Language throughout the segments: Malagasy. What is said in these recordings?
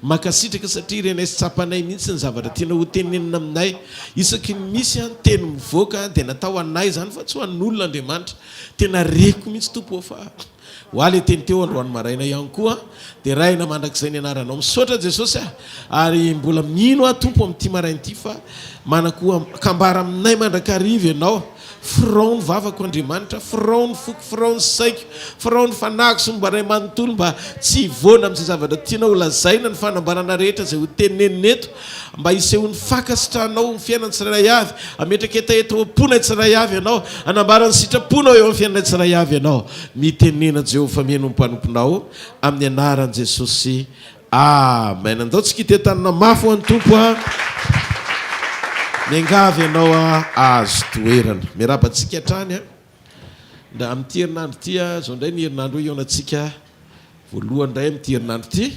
Mankasitraka satria renay sy tsapanay mihitsy ny zavatra tianao ho tenenina aminay. Isaky ny misy an teny mivoaka dia natao ho anay izany fa tsy ho an'olona Andriamanitra. Tena reko mihitsy Tompo ô fa ho ahy le teny teo androany maraina ihany koa dia raina mandrakizay ny anaranao. Misaotra Jesosy a! Ary mbola mino aho Tompo amin'ity maraina ity fa manan-ko kambara aminay mandrakariva Ianao. Firao ny vavako Andriamanitra, firao ny foko, firao ny saiko, firao ny fanahiko sy momba anay manontolo mba tsy hivoana amin'izay zavatra tianao ho lazaina ny fanambarana rehetra izay ho tenenina eto mba hisehoan'ny fankasitrahanao amin'ny fiainan'ny tsirairay avy, hametraka hetaheta ao am-ponay tsirairay avy Ianao, hanambara ny sitraponao eo amin'ny fiainanay tsirairay avy Ianao. Mitenena Jehovah fa mihaino ny mpanomponao amin'ny anaran'i Jesosy. Amen andao tsika hitetanina mafy ho an'i Tompo a! Miangavy anao a ahazo toerana. Miarahaba antsika hatrany a! Ndra amin'ity herinandro ity a, izao indray ny herinandro hihaonantsika voalohany indray amin'ity herinandro ity.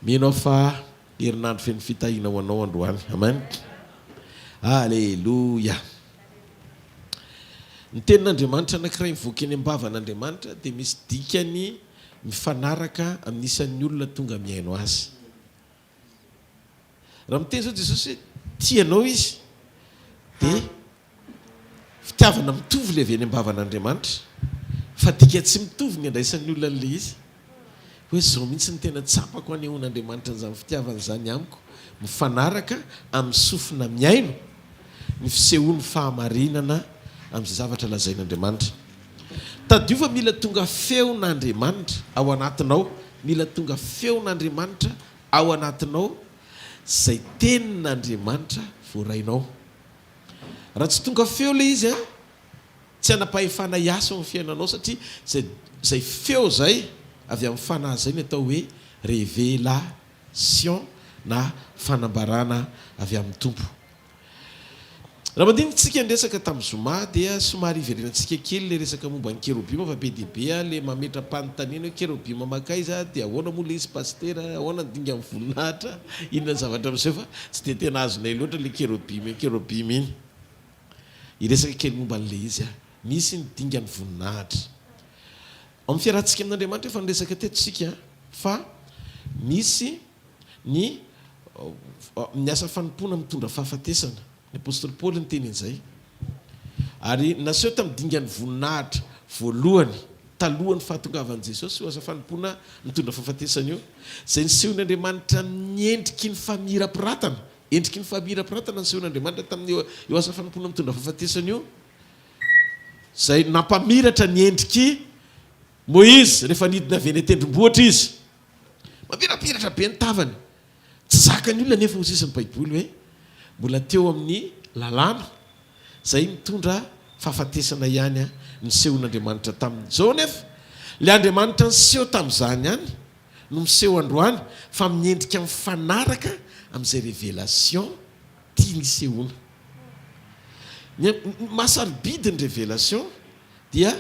Mino aho fa herinandro feno fitahiana ho anao androany. Amen. Aleloia. Ny tenin'Andriamanitra anankiray mivoaka eny am-bavan'Andriamanitra dia misy dikany mifanaraka amin'ny isan'ny olona tonga mihaino azy. Raha miteny izao Jesosy hoe tia anao Izy, dia fitiavana mitovy ilay avy eny am-bavan'Andriamanitra, fa dika tsy mitovy ny andraisan'ny olona an'ilay izy. Hoe izao mihitsy no tena tsapako anehoan'Andriamanitra an'izany fitiavana izany amiko, mifanaraka amin'ny sofina mihaino ny fisehoan'ny fahamarinana amin'izay zavatra lazain'Andriamanitra. Tadidio fa mila tonga feon'Andriamanitra ao anatinao, mila tonga feon'Andriamanitra ao anatinao izay tenin'Andriamanitra voarainao. Raha tsy tonga feo ilay izy an, tsy hanam-pahefana hiasa ao amin'ny fiainanao satria izay izay feo izay avy amin'ny fanahy izay ny atao hoe révélation na fanambarana avy amin'ny Tompo. Raha mandinika tsika ny resaka tamin'ny zoma dia somary hiverenantsika kely ilay resaka momba ny kerobima fa be dia be ilay mametra-panontaniana hoe kerobima mankaiza dia ahoana moa ilay izy pasitera, ahoana ny dingan'ny voninahitra, inona ny zavatra miseho fa tsy dia tena azonay loatra ilay kerobima kerobima iny. Hiresaka kely momba an'ilay izy aho. Misy ny dingan'ny voninahitra. Ao amin'ny fiarahantsika amin'Andriamanitra efa niresaka teto isika fa misy ny ny asa fanompoana mitondra fahafatesana. Ny apostoly Paoly niteny an'izay. Ary naseho tamin'ny dingan'ny voninahitra voalohany talohan'ny fahatongavan'i Jesosy io asa fanompoana mitondra fahafatesana io, izay nisehon'Andriamanitra amin'ny endriky ny famirapiratana. Endriky ny famirapiratana nisehon'Andriamanitra tamin'io io asa fanompoana mitondra fahafatesana io, izay nampamiratra ny endrik'i Moizy rehefa nidina avy eny an-tendrombohitra izy. Mamirapiratra be ny tavany. Tsy zakan'ny olona anefa hoy sisa ny Baiboly hoe mbola teo amin'ny lalàna izay mitondra fahafatesana ihany nisehon'Andriamanitra taminy. Izao anefa, ilay Andriamanitra niseho tamin'izany ihany no miseho androany fa amin'ny endrika mifanaraka amin'izay révélation tiany hisehoana. Ny maha-sarobidy ny révélation dia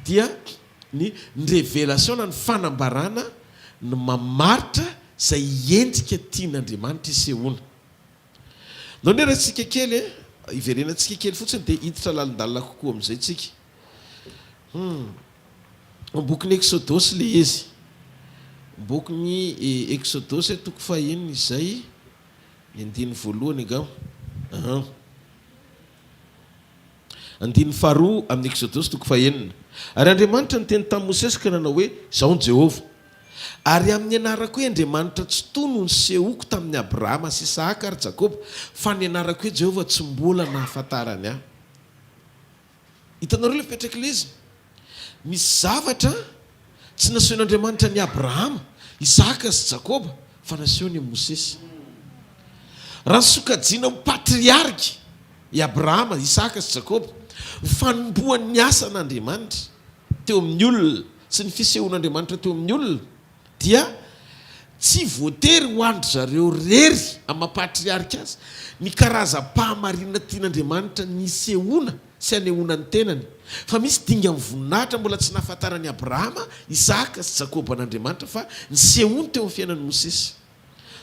dia ny ny révélation na ny fanambarana no mamaritra izay endrika tian'Andriamanitra hisehoana. Ndao ndray raisitsika kely e, hiverenantsika kely fotsiny dia hiditra lalindalina kokoa amin'izay tsika. Hum. Ao bokin'ny Eksodosy ilay izy. Bokin'ny Eksodosy toko fahenina izay, ny andininy voalohany angamba. Aha. Andininy faharoa amin'ny Eksodosy toko fahenina. Ary Andriamanitra niteny tamin'i Mosesy ka nanao hoe, Izaho ny Jehovah. Ary amin'ny anarako hoe Andriamanitra Tsitoha no nisehoako tamin'i Abrahama sy Isahaka ary Jakoba, fa ny anarako hoe Jehovah tsy mbola nahafantarany ahy. Hitanareo ilay fipetrak'ilay izy? Misy zavatra tsy nasehon'Andriamanitra an'i Abrahama, Isahaka sy Jakoba, fa nasehony an'i Mosesy. Raha nosokajiana ho patriarika i Abrahama, Isahaka sy Jakoba, ny fanombohan'ny asan'Andriamanitra teo amin'ny olona sy ny fisehoan'Andriamanitra teo amin'ny olona dia tsy voatery ho an-dry zareo irery amin'ny maha patriarika azy ny karazam-pahamarinana tian'Andriamanitra nisehoana sy hanehoana ny tenany. Fa misy dingan'ny voninahitra mbola tsy nahafantaran'i Abrahama, Isahaka sy Jakoba an'Andriamanitra fa nisehoany teo amin'ny fiainan'i Mosesy.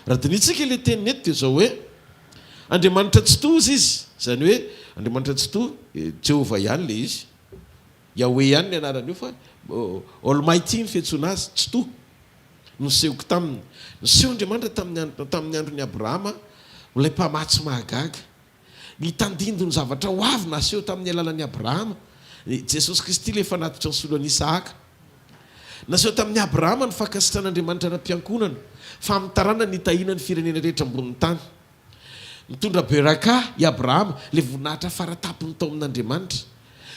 Raha dinihintsika ilay teniny eto dia izao hoe, Andriamanitra Tsitoha hozy izy, izany hoe Andriamanitra Tsitoha, Jehovah ihany ilay izy, Yahweh ihany ny anarany io fa Almighty ny fiantsoana azy, Tsitoha. Nosehoko taminy. Niseho Andriamanitra tamin'ny tamin'ny andron'i Abrahama ho ilay mpamatsy mahagaga. Ny tandindon'ny zavatra ho avy naseho tamin'ny alalan'i Abrahama, Jesosy Kristy ilay fanatitra nisolo an'i Isahaka. Naseho tamin'i Abrahama ny fankasitran'Andriamanitra ara-piankohonana, fa amin'ny taranany hitahiana ny firenena rehetra ambonin'ny tany. Nitondra Berakah i Abrahama, ilay voninahitra fara tampony tao amin'Andriamanitra,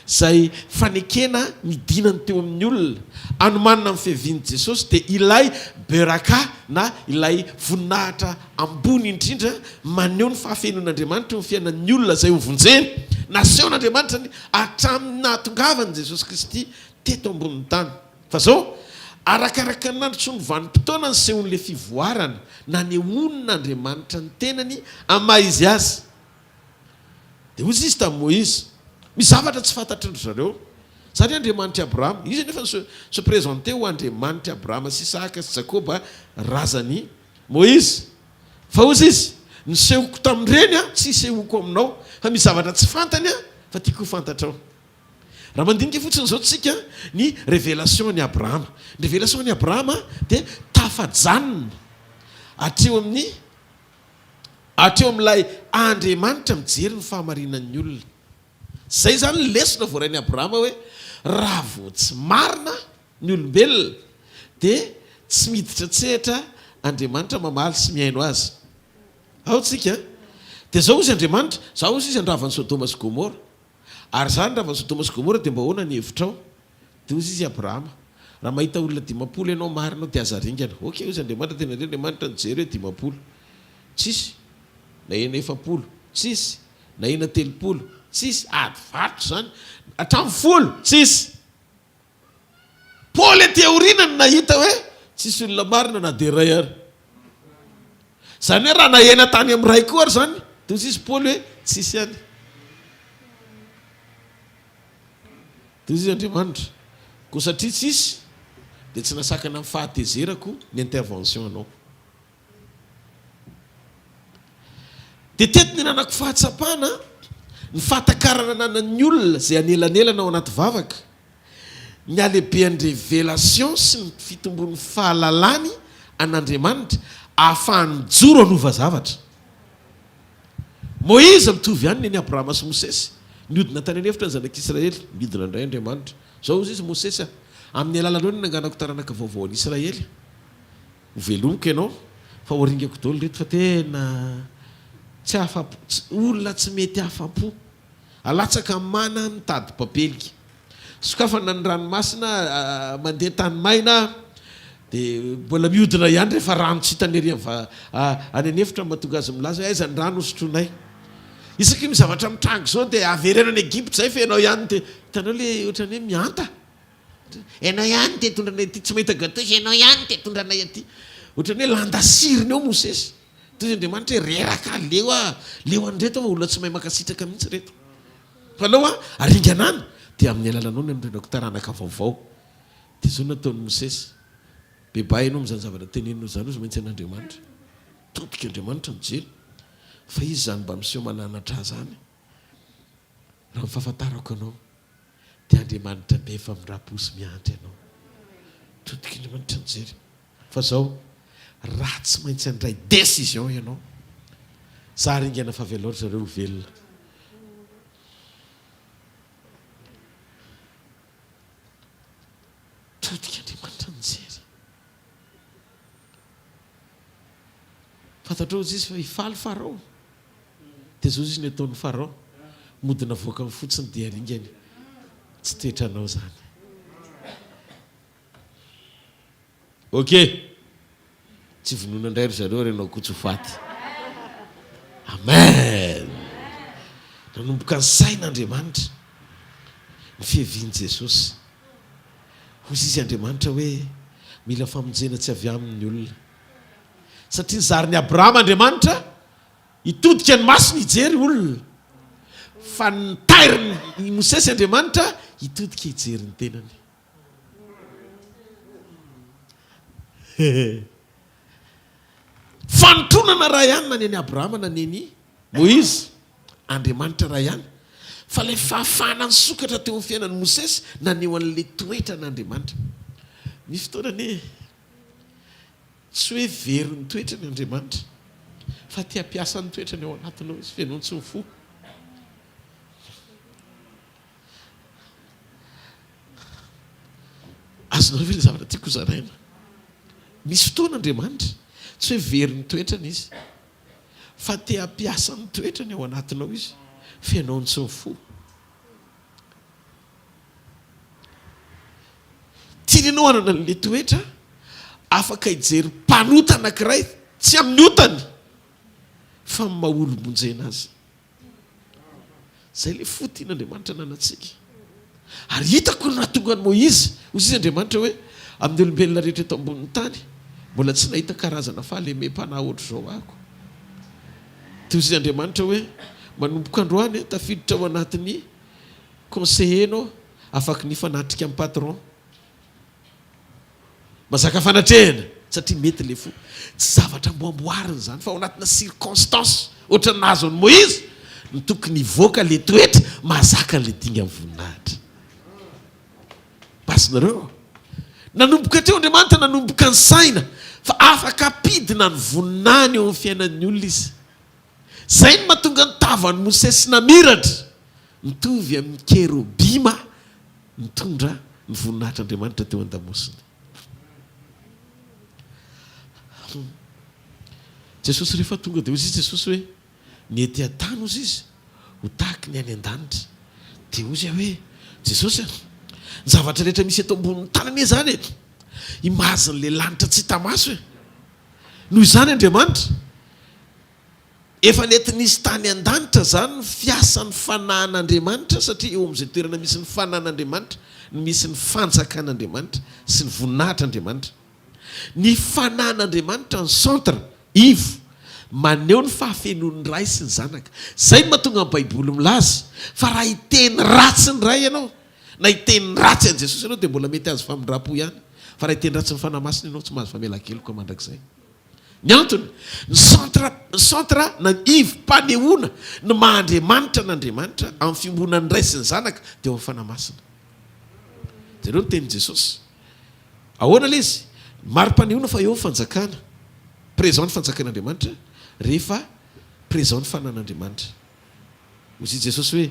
izay fanekena nidinany teo amin'ny olona. Anomanina amin'ny fiavian'i Jesosy dia ilay Berakah na ilay voninahitra ambony indrindra maneho ny fahafenoan'Andriamanitra eo amin'ny fiainan'ny olona izay hovonjeny. Nasehon'Andriamanitra ny hatramin'ny nahatongavan'i Jesosy Kristy teto ambonin'ny tany. Fa zao, arakaraka ny nandrosoan'ny vanim-potoana nisehoan'ilay fivoarana, nanehoan'Andriamanitra ny tenany amin'ny maha izy azy. Dia hoy izy tamin'i Moizy, Misy zavatra tsy fantatry ry zareo. Za anie Andriamanitr'i Abrahama. Izy anefa ni se présenter ho Andriamanitr'i Abrahama sy Isahaka sy Jakoba razan'i Moizy. Fa hoy izy, Nisehoko tamin'ireny aho, tsy hisehoako aminao. Fa misy zavatra tsy fantany aho, fa tiako ho fantatrao. Raha mandinika fotsiny izao tsika ny révélation an'i Abrahama. Ny révélation an'i Abrahama dia tafajanona hatreo amin'ny hatreo amin'ilay Andriamanitra mijery ny fahamarinan'ny olona. Izay izany ny lesona voarain'i Abrahama hoe raha vao tsy marina ny olombelona dia tsy miditra an-tsehatra Andriamanitra mamaly sy mihaino azy. Ao tsika dia izao hozy Andriamanitra, izaho hozy izy handrava an'i Sodoma sy Gomora. Ary izany raha vao Sodoma sy Gomora dia mba ahoana ny hevitrao? Dia hozy izy Abrahama, Raha mahita olona 50 ianao marina ao dia aza ringana. Ok hozy Andriamanitra, tena indray Andriamanitra nijery hoe 50. Tsisy. Nahena 40. Tsisy. Nahena 30. Tsisy. Ady varotra izany. Hatramin'ny folo. Tsisy. Paoly aty aoriana no nahita hoe tsisy olona marina na dia iray ary. Izany hoe raha nahena tany amin'ny iray koa ary izany, dia hoy izy Paoly hoe tsisy ihany. Dia hoy izy Andriamanitra, koa satria tsisy, dia tsy nasakana ny fahatezerako ny intervention anao. Dia teto ny nanako fahatsapana ny fahatakarana ananan'ny olona izay anelanelana ao anaty vavaka, ny halehibehan'ny révélation sy ny fitombon'ny fahalalany an'Andriamanitra ahafahany mijoro hanova zavatra. Moïse mitovy ihany ny an'i Abrahama sy Mosesy. Niodina tany an'efitra ny zanak'Israely, niodina indray Andriamanitra. Izao hozy izy, Mosesy a, amin'ny alalanao no nanganako taranaka vaovao an'Israely. Ho velomiko ianao fa ho ringako daholo ireto fa tena tsy afa-po, olona tsy mety afa-po. Alatsaka amin'ny mana mitady papelika. Sokafana ny ranomasina mandeha tany maina dia mbola mihodina ihany rehefa rano tsy hitany ery amin'ny any an'efitra no mahatonga azy milaza hoe aiza ny rano hosotroinay. Isaky ny zavatra mitranga izao dia avereno any Egypta izay fa ianao ihany no te, hitanao ilay ohatran'ny hoe mihanta. Ianao ihany te hitondra anay aty, tsy mahita gâteau, ianao ihany te hitondra anay aty. Ohatran'ny hoe landasirina eo Mosesy. Toy izy Andriamanitra hoe reraka, leo aho, leo an'ireto aho fa olona tsy mahay mankasitraka mihitsy ireto. Fa aleo aho aringana any, dia amin'ny alalanao no hanorenako taranaka vaovao. Dia izao no nataon'i Mosesy, Bebaha ianao amin'izany zavatra teneninao izany, hozy maintsy an'Andriamanitra. Todika Andriamanitra mijery, fa izy izany mba miseho mananatra ahy izany, raha ny fahafantarako anao. Dia Andriamanitra be famindram-po sy miandry anao. Todika Andriamanitra mijery. Fa zao, raha tsy maintsy handray décision ianao, za ringana fa avelao ry zareo ho velona. Todika Andriamanitra mijery. Fantatrao hozy izy fa hifaly Farao. Dia zao izy ny ataon'i Farao, mody navoakany fotsiny dia aringany. Tsy toetranao izany. Ok. Tsy vonoina indray ry zareo ary ianao koa tsy ho faty. Amen. Nanomboka nisaina Andriamanitra ny fiavian'i Jesosy. Hoy izy Andriamanitra hoe mila famonjena tsy avy aminy ny olona. Satria nizarin'i Abrahama Andriamanitra hitodika ny masony hijery olona, fa nitairin'i Mosesy Andriamanitra hitodika hijery ny tenany. Fanotronana ray ihany na ny an'i Abrahama na ny an'i Moizy, Andriamanitra ray ihany. Fa ilay fahafahana nisokatra teo amin'ny fiainan'i Mosesy naneho an'ilay toetran'Andriamanitra. Misy fotoana anie. Tsy hoe very ny toetrany Andriamanitra, fa te hampiasa ny toetrany ao anatinao Izy. Fenoiny tsy ny fo. Azonareo ve ilay zavatra tiako hozaraina? Misy fotoana Andriamanitra, tsy hoe very ny toetrany Izy, fa te hampiasa ny toetrany ao anatinao Izy. Fenoiny tsy ny fo. Tiany ianao hanana an'ilay toetra afaka hijery mpanota anankiray, tsy amin'ny otany, fa amin'ny maha olom-bonjena azy. Izay ilay fo tian'Andriamanitra hananantsika. Ary hitako ny nahatonga an'i Moizy, hoy izy Andriamanitra hoe, amin'ny olombelona rehetra eto ambonin'ny tany, mbola tsy nahita karazana fahalemem-panahy ohatr'izao aho. Dia hoy izy Andriamanitra hoe, manomboka androany, tafiditra ao anatin'ny conseiller enao afaky nifanatrika am patron mazaka fanatrehana satria mety le fo tsy zavatra amboamboarina izany fa ao anatina circonstance ohatran'ny nahazo an'i Moïse no tokony hivoaka le toetra mahazaka an'le dingan'ny voninahitra Basinareo nanomboka teo Andriamanitra nanomboka nisaina fa afaka ampidina ny voninahiny eo amin'ny fiainan'ny olona izy Izay no mahatonga ny tavan'i Mosesy namiratra, mitovy amin'ny kerobima nitondra ny voninahitr'Andriamanitra teo an-damosiny. Jesosy rehefa tonga dia hoy izy Jesosy hoe, ny ety an-tany hozy izy ho tahaky ny any an-danitra. Dia hoy izy hoe, Jesosy a, ny zavatra rehetra misy eto ambonin'ny tany anie izany e, imazin'ilay lanitra tsy hita maso e. Noho izany Andriamanitra, Efa nety nisy tany an-danitra izany ny fiasan'ny fanahin'Andriamanitra, satria eo amin'izay toerana misy ny fanahin'Andriamanitra no misy ny fanjakan'Andriamanitra sy ny voninahitr'Andriamanitra. Ny fanahin'Andriamanitra ny centre, ivo, maneho ny fahafenoan'ny Ray sy ny Zanaka. Izay no mahatonga ny Baiboly milaza fa raha hiteny ratsy ny Ray ianao, na hiteny ratsy an'i Jesosy ianao dia mbola mety hahazo famindram-po ihany, fa raha hiteny ratsy ny Fanahy Masina ianao tsy mahazo famelan-keloka mandrakizay. Ny antony, ny centre, ny centre na ny ivom-panehoana ny maha Andriamanitra an'Andriamanitra amin'ny fiombonan'ny Ray sy ny Zanaka dia ao amin'ny Fanahy Masina. Jereo ny tenin'i Jesosy. Ahoana ilay izy? Mari-panehoana fa eo ny fanjakana, présent ny fanjakan'Andriamanitra rehefa présent ny fanan'Andriamanitra. Hoy i Jesosy hoe,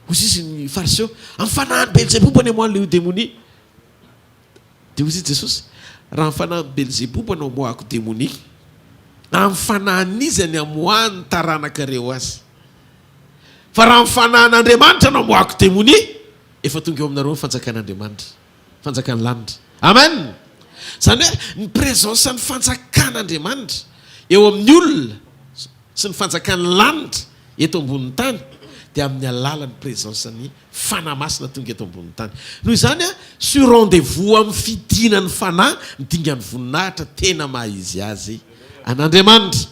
hoy izy ny Fariseo, amin'ny fanahin'i Belzeboba ny amoahan'ilay io demonia. Dia hoy i Jesosy, Raha ny fanahin'i Belzeboba no amoahako demonia, amin'ny fanahin'iza ny amoahan'ny taranakareo azy? Fa raha ny fanahin'Andriamanitra no amoahako demonia, efa tonga eo aminareo ny fanjakan'Andriamanitra, fanjakan'ny lanitra. Amen! Izany hoe ny présence-n'ny fanjakan'Andriamanitra eo amin'ny olona sy ny fanjakan'ny lanitra eto ambonin'ny tany dia amin'ny alalan'ny présence-n'ny Fanahy Masina tonga eto ambonin'ny tany. Noho izany, sur rendez-vous amin'ny fidinan'ny Fanahy ny dingan'ny voninahitra tena maha izy azy an'Andriamanitra.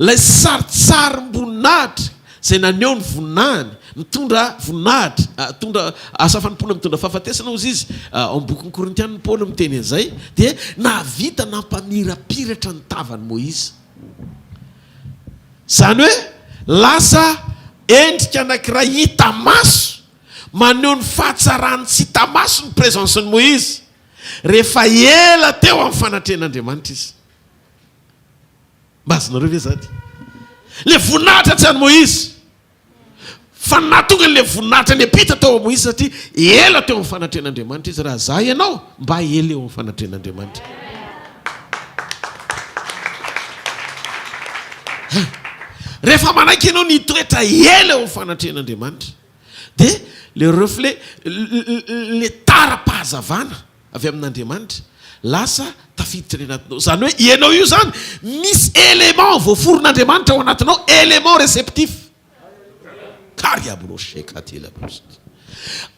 Ilay sarintsarim-boninahitra izay naneho ny voninahiny, mitondra voninahitra, mitondra asa fanompoana mitondra fahafatesana hozy izy, ao amin'ny bokin'ny Korintiana Paoly miteny an'izay, dia nahavita nampamirapiratra ny tavan'i Moizy. Izany hoe lasa endrika anankiray hita maso maneho ny fahatsaran'ny tsy hita maso ny présence-n'i Moizy rehefa ela teo amin'ny fanatrehan'Andriamanitra izy. Mba azonareo ve izany? Ilay voninahitra tsy an'i Moizy. Fa ny nahatonga an'ilay voninahitra niampita tao amin'i Moizy satria ela teo amin'ny fanatrehan'Andriamanitra izy. Raha za ianao, mba ela eo amin'ny fanatrehan'Andriamanitra. Rehefa manaiky ianao ny hitoetra ela eo amin'ny fanatrehan'Andriamanitra, dia le reflet, le tara-pahazavana avy amin'Andriamanitra lasa tafiditra any anatinao. Izany hoe ianao io izany misy élément voaforon'Andriamanitra ao anatinao, élément réceptif.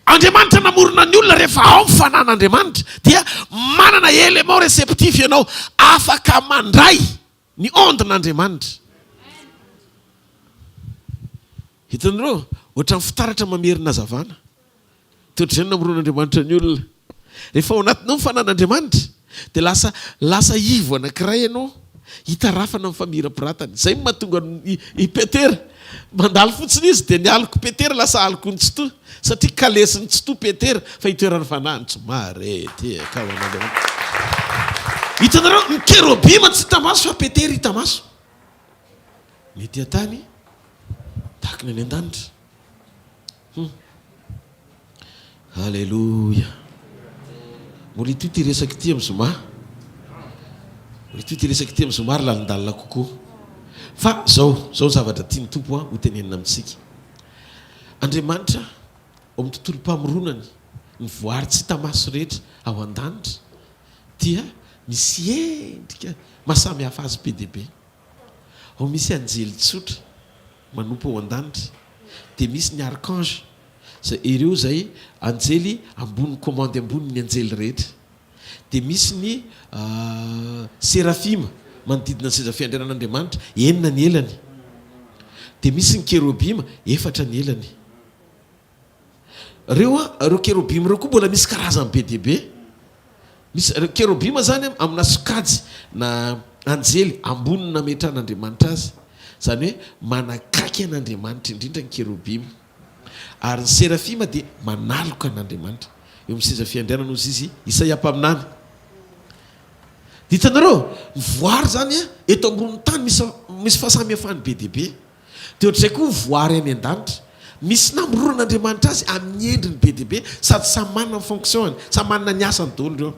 Andriamanitra namorona ny olona rehefa ao ny fanan'Andriamanitra dia manana élément réceptif ianao afaka mandray ny onde-n'Andriamanitra. Hitanareo? Ohatran'ny fitaratra mamerina hazavana. Toa ohatr'izay no namoron'Andriamanitra ny olona. Rehefa ao anatinao ny fanan'Andriamanitra, dia lasa lasa ivo anankiray ianao, hitarafana ny famirapiratany. Izay no mahatonga an'i i Petera, mandalo fotsiny izy dia ny alok'i Petera lasa aloky ny Tsitoha, satria kalesin'ny Tsitoha Petera, fa itoeran'ny fanahiny tsy mahare ty ka ho an'Andriamanitra. Hitanareo, ny kerobima tsy hita maso fa Petera hita maso. Ny ety an-tany tahaka ny any an-danitra. Hum. Aleloia. Mbola hitohy ity resaka ity amin'ny zoma. Mbola hitohy ity resaka ity amin'ny zoma ary lalindalina kokoa. Fa zao, zao ny zavatra tian'ny Tompo ho tenenina amintsika. Andriamanitra ao amin'ny tontolom-pamoronany, ny voary tsy hita maso rehetra ao an-danitra dia misy endrika mahasamy hafa azy be dia be. Ao misy anjely tsotra manompo ao an-danitra, dia misy ny archange, izay ireo izay anjely ambony commande ambony ny anjely rehetra. Dia misy ny serafima manodidina ny seza fiandrianan'Andriamanitra, enina ny elany. Dia misy ny kerobima, efatra ny elany. Reo a, reo kerobima reo koa mbola misy karazany be dia be. Misy, reo kerobima zany amina sokajy na anjely ambony nametran'Andriamanitra azy. Izany hoe manakaiky an'Andriamanitra indrindra ny kerobima. Ary ny serafima dia manaloka an'Andriamanitra. Eo amin'ny seza fiandrianana hozy izy, Isaia mpaminany. Dia hitanareo, ny voary zany a, eto ambonin'ny tany misy misy fahasamihafany be dia be. Dia ohatr'izay koa ny voary any an-danitra. Misy namoronan'Andriamanitra azy amin'ny endriny be dia be sady samy manana ny fonction-ny, samy manana ny asany daholo ireo.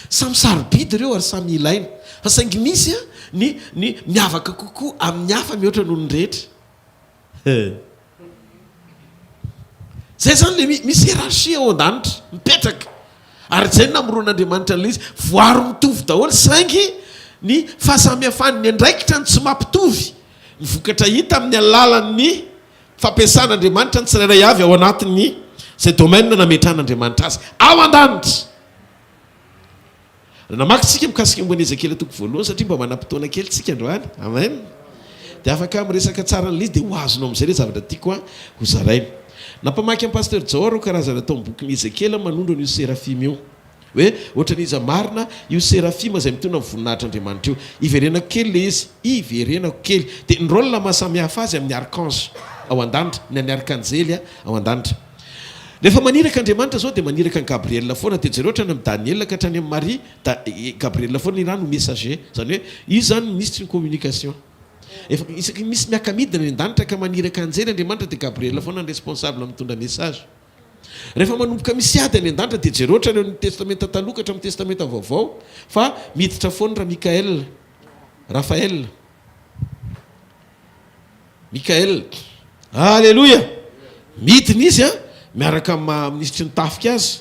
Samy sarobidy ireo ary samy ilaina. Fa saingy misy ny ny miavaka kokoa amin'ny hafa mihoatra noho ny rehetra. Zay zany le misy hiérarchie ao an-danitra, mipetraka. Ary zay no namoronan'Andriamanitra an'ilay izy. Voary mitovy daholo saingy ny fahasamihafan'ny andraikitra no tsy mampitovy ny vokatra hita amin'ny alalan'ny fampiasan'Andriamanitra ny tsirairay avy ao anatin'ny izay domaine nametrahan'Andriamanitra azy ao an-danitra. Raha namaky tsika mikasika momba an'i Ezekiela toko voalohany satria mba manam-potoana kely tsika androany. Amen. Dia afaka miresaka tsara an'ilay izy dia ho azonao amin'izay ilay zavatra tiako ho zaraina. Nampamaky an'i Pasteur Jao ireo karazana tao amin'ny bokin'i Ezekiela manondro an'io serafima io. Hoe ohatran'iza marina io serafima izay mitondra ny voninahitr'Andriamanitra io. Iverenako kely ilay izy. Iverenako kely. Dia ny rôle maha samihafa azy amin'ny archange ao an-danitra, ny an'ny arkanjely ao an-danitra. Rehefa maniraka Andriamanitra zao dia maniraka an'i Gabriel foana, dia jereo hatrany amin'i Daniela ka hatrany amin'i Maria, da Gabriel foana irany no messager, izany hoe izy izany minisitry ny communication. Efa isaky ny misy miaka-midina any an-danitra ka maniraka anjely Andriamanitra dia Gabriel foana ny responsable mitondra message. Rehefa manomboka misy ady any an-danitra dia jereo hatrany amin'ny testamenta taloha ka hatramin'ny testamenta vaovao fa miditra foana Ramikael, Raphaël. Mikael. Aleloia! Midina izy an, miaraka amin'ny maha minisitry ny tafika azy,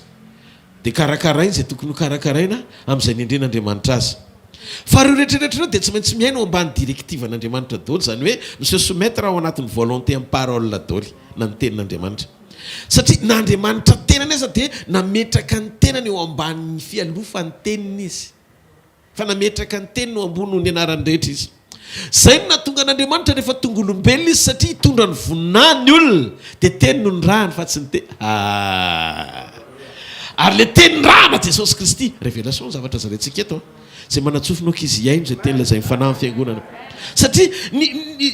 dia karakarainy izay tokony ho karakaraina amin'izay nendren'Andriamanitra azy. Fa ireo rehetra rehetra ireo dia tsy maintsy miaina ao ambany directive-n'Andriamanitra daholo, izany hoe mi-se soumettre ao anatin'ny volonté amin'ny parole daholo, na ny tenin'Andriamanitra. Satria na Andriamanitra tenany aza dia nametraka ny tenany eo ambanin'ny fialofan'ny teniny izy. Fa nametraka ny teniny ho ambony noho ny anarany rehetra izy. Izay no nahatonga an'Andriamanitra rehefa tonga olombelona izy satria hitondra ny voninahiny ny olona dia teny no nirahany fa tsy ny te ah. Ary ilay teny nirahana Jesosy Kristy. Révélation ny zavatra zaraintsika eto an. Izay manan-tsofina aoka izy hihaino izay teny lazain'ny Fanahy amin'ny fiangonana. Satria ny ny ny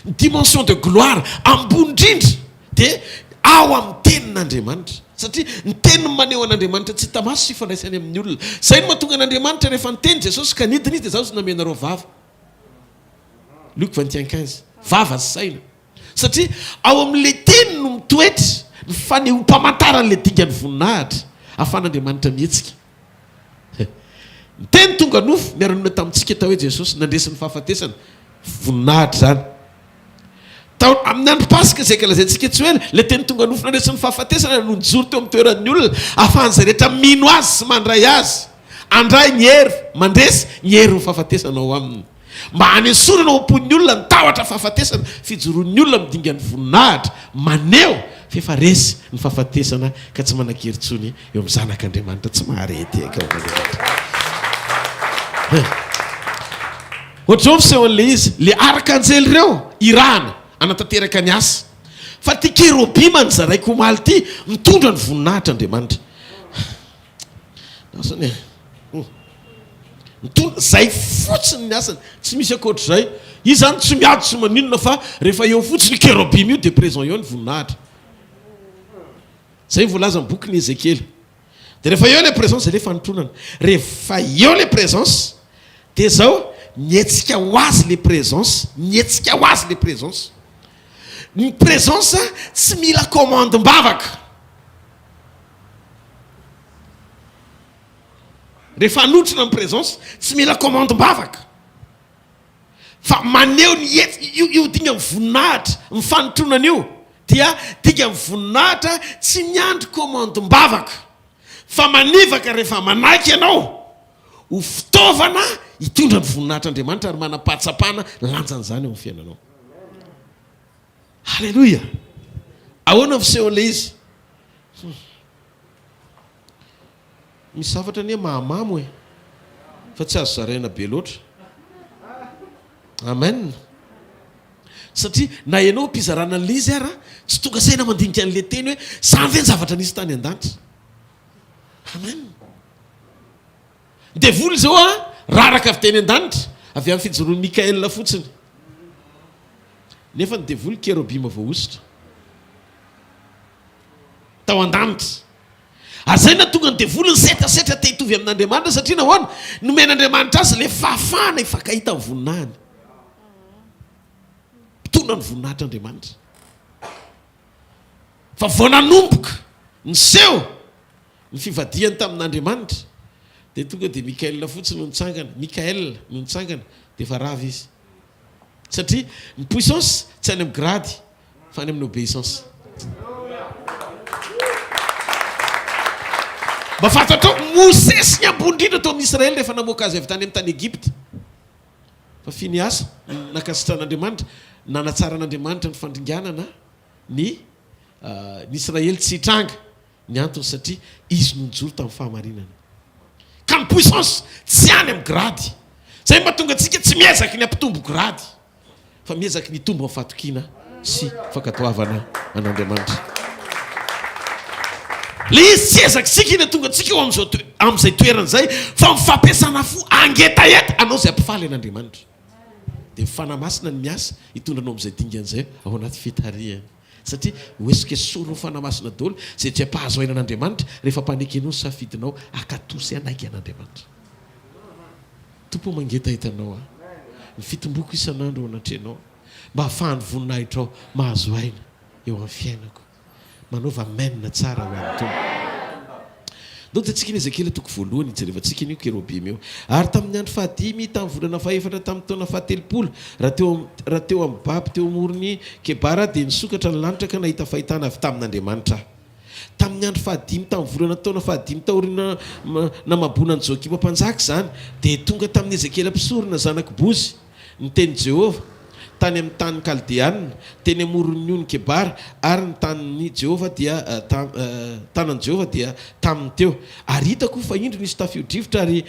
ny dimension de gloire ambony indrindra Dia ao amin'ny Tenin'Andriamanitra. Satria ny Teniny maneho an'Andriamanitra tsy hita maso sy ifandraisany amin'ny olona. Izay no mahatonga an'Andriamanitra rehefa niteny Jesosy ka nidina Izy dia izaho tsy namenareo vava. Luc 21 15. Vava sy saina. Satria ao amin'ilay Teny no mitoetra ny fanehoam-pamantaran'ilay dingan'ny voninahitra ahafahan'Andriamanitra mihetsika. Ny Teny tonga nofo, niara-nonina tamintsika atao hoe Jesosy, nandresy ny fahafatesana. Voninahitra izany. Tao amin'ny andro Paska izay ankalazaintsika tsy ho ela, ilay Teny tonga nofo nandresy ny fahafatesana no nijoro teo amin'ny toeran'ny olona, ahafahan'izay rehetra mino Azy sy mandray Azy, handray ny hery mandresy ny herin'ny fahafatesana ao aminy. Mba hanesorana ao am-pon'ny olona ny tahotra fahafatesana, fijoroan'ny olona amin'ny dingan'ny voninahitra, maneho fa efa resy ny fahafatesana ka tsy manan-kery intsony eo amin'ny zanak'Andriamanitra tsy mahare tehaka ao amin'Andriamanitra. Ohatr'izao ny fisehon'ilay izy, ilay arkanjely ireo irahana hanatanteraka ny asa. Fa ity kerobima nozaraiko omaly ity mitondra ny voninahitr'Andriamanitra. Asany e. Hmm. Mitondra izay fotsiny ny asany, tsy misy ankoatr'izay. Izy izany tsy miady tsy maninona fa rehefa eo fotsiny io kerobima io dia présent eo ny voninahitra. Izay voalaza amin'ny bokin'i Ezekiela. Dia rehefa eo ilay présence izay ilay fanotronana. Rehefa eo ilay présence dia izao, mihetsika ho azy ilay présence, mihetsika ho azy ilay présence. Ny présence tsy mila commande-mbavaka. Rehefa hanotrona ny présence, tsy mila commande-mbavaka. Fa maneho ny hetsika, io, io dingan'ny voninahitra, ny fanotronana io dia dingan'ny voninahitra tsy miandry commande-mbavaka. Fa manivaka rehefa manaiky ianao ho fitaovana hitondra ny voninahitr'Andriamanitra ary manam-pahatsapana lanjan'izany eo amin'ny fiainanao. Haleloia! Ahoana ny fisehon'ilay izy? Hum. Misy zavatra anie mahamamo e! Fa tsy azo zaraina be loatra. Amen! Satria na ianao am-pizarana an'ilay izy ara, tsy tonga saina mandinika an'ilay teny hoe, izany ve ny zavatra nisy tany an-danitra? Amen! Ny devoly izao an, raraka avy teny an-danitra, avy amin'ny fijoroan'i Mikaela fotsiny. Nefa ny devoly kerobima voahosotra. Tao an-danitra. Ary izay nahatonga ny devoly nisetrasetra te hitovy amin'Andriamanitra, satria nahoana? Nomen'Andriamanitra azy ilay fahafahana hifankahita amin'ny voninahiny. Mpitondra ny voninahitr'Andriamanitra. Fa vao nanomboka niseho ny fivadihany tamin'Andriamanitra, dia tonga dia Mikaela fotsiny no nitsangana, Mikael no nitsangana, dia efa rava izy. Satria ny puissance tsy any amin'ny grady fa any amin'ny obéissance. Mba fantatrao, Mosesy ny ambony indrindra tao amin'ny Israely rehefa namoaka azy avy tany amin'ny tany Egypta. Fa Finehasa, nankasitran'Andriamanitra, nanatsaran'Andriamanitra ny fandringanana ny ny Israely tsy hitranga. Ny antony satria izy no nijoro tamin'ny fahamarinana. Ka ny puissance tsy any amin'ny grady. Izay no mahatonga antsika tsy miezaky ny hampitombo grady fa miezaky ny hitombo amin'ny fahatokiana sy fankatoavana an'Andriamanitra. Ilay izy tsy ezakitsika iny hahatonga antsika eo amin'izao toe, amin'izay toerana izay fa ny fampiasana fo hangetaheta hanao izay hampifaly an'Andriamanitra. Dia ny Fanahy Masina no miasa hitondra anao amin'izay dingana izay ao anaty fitarihany. Satria ho esokesorin'ny Fanahy Masina daholo izay tsy ampahazo aina an'Andriamanitra rehefa ampanekenao ny safidinao hankatò sy hanaiky an'Andriamanitra. Tompo ô mangetaheta Anao aho. Ny fitomboko isan'andro eo anatrehanao mba hahafahan'ny voninahitrao mahazo aina eo amin'ny fiainako. Manaova Amen tsara ho an'ny Tompo. Ndao hitantsika ny Ezekiela toko voalohany hijerevantsika an'io kerobima io. Ary tamin'ny andro fahadimy, tamin'ny volana fahefatra, tamin'ny taona fahatelopolo, raha teo raha teo amin'ny babo teo amoron'i Kebara aho, dia nisokatra ny lanitra ka nahita fahitana avy tamin'Andriamanitra aho. Tamin'ny andro fahadimy tamin'ny volana taona fahadimy taoriana namaboana an'i Joakima mpanjaka izany, dia tonga tamin'i Ezekiela mpisorona, zanak'i Bozy, Ny tenin'i Jehovah, tany amin'ny tanin'ny Kaldeana, teny amoron'ny ony Kebara, ary ny tanin'i Jehovah dia tanan'i Jehovah dia taminy teo. Ary hitako fa indro nisy tafio-drivotra, ary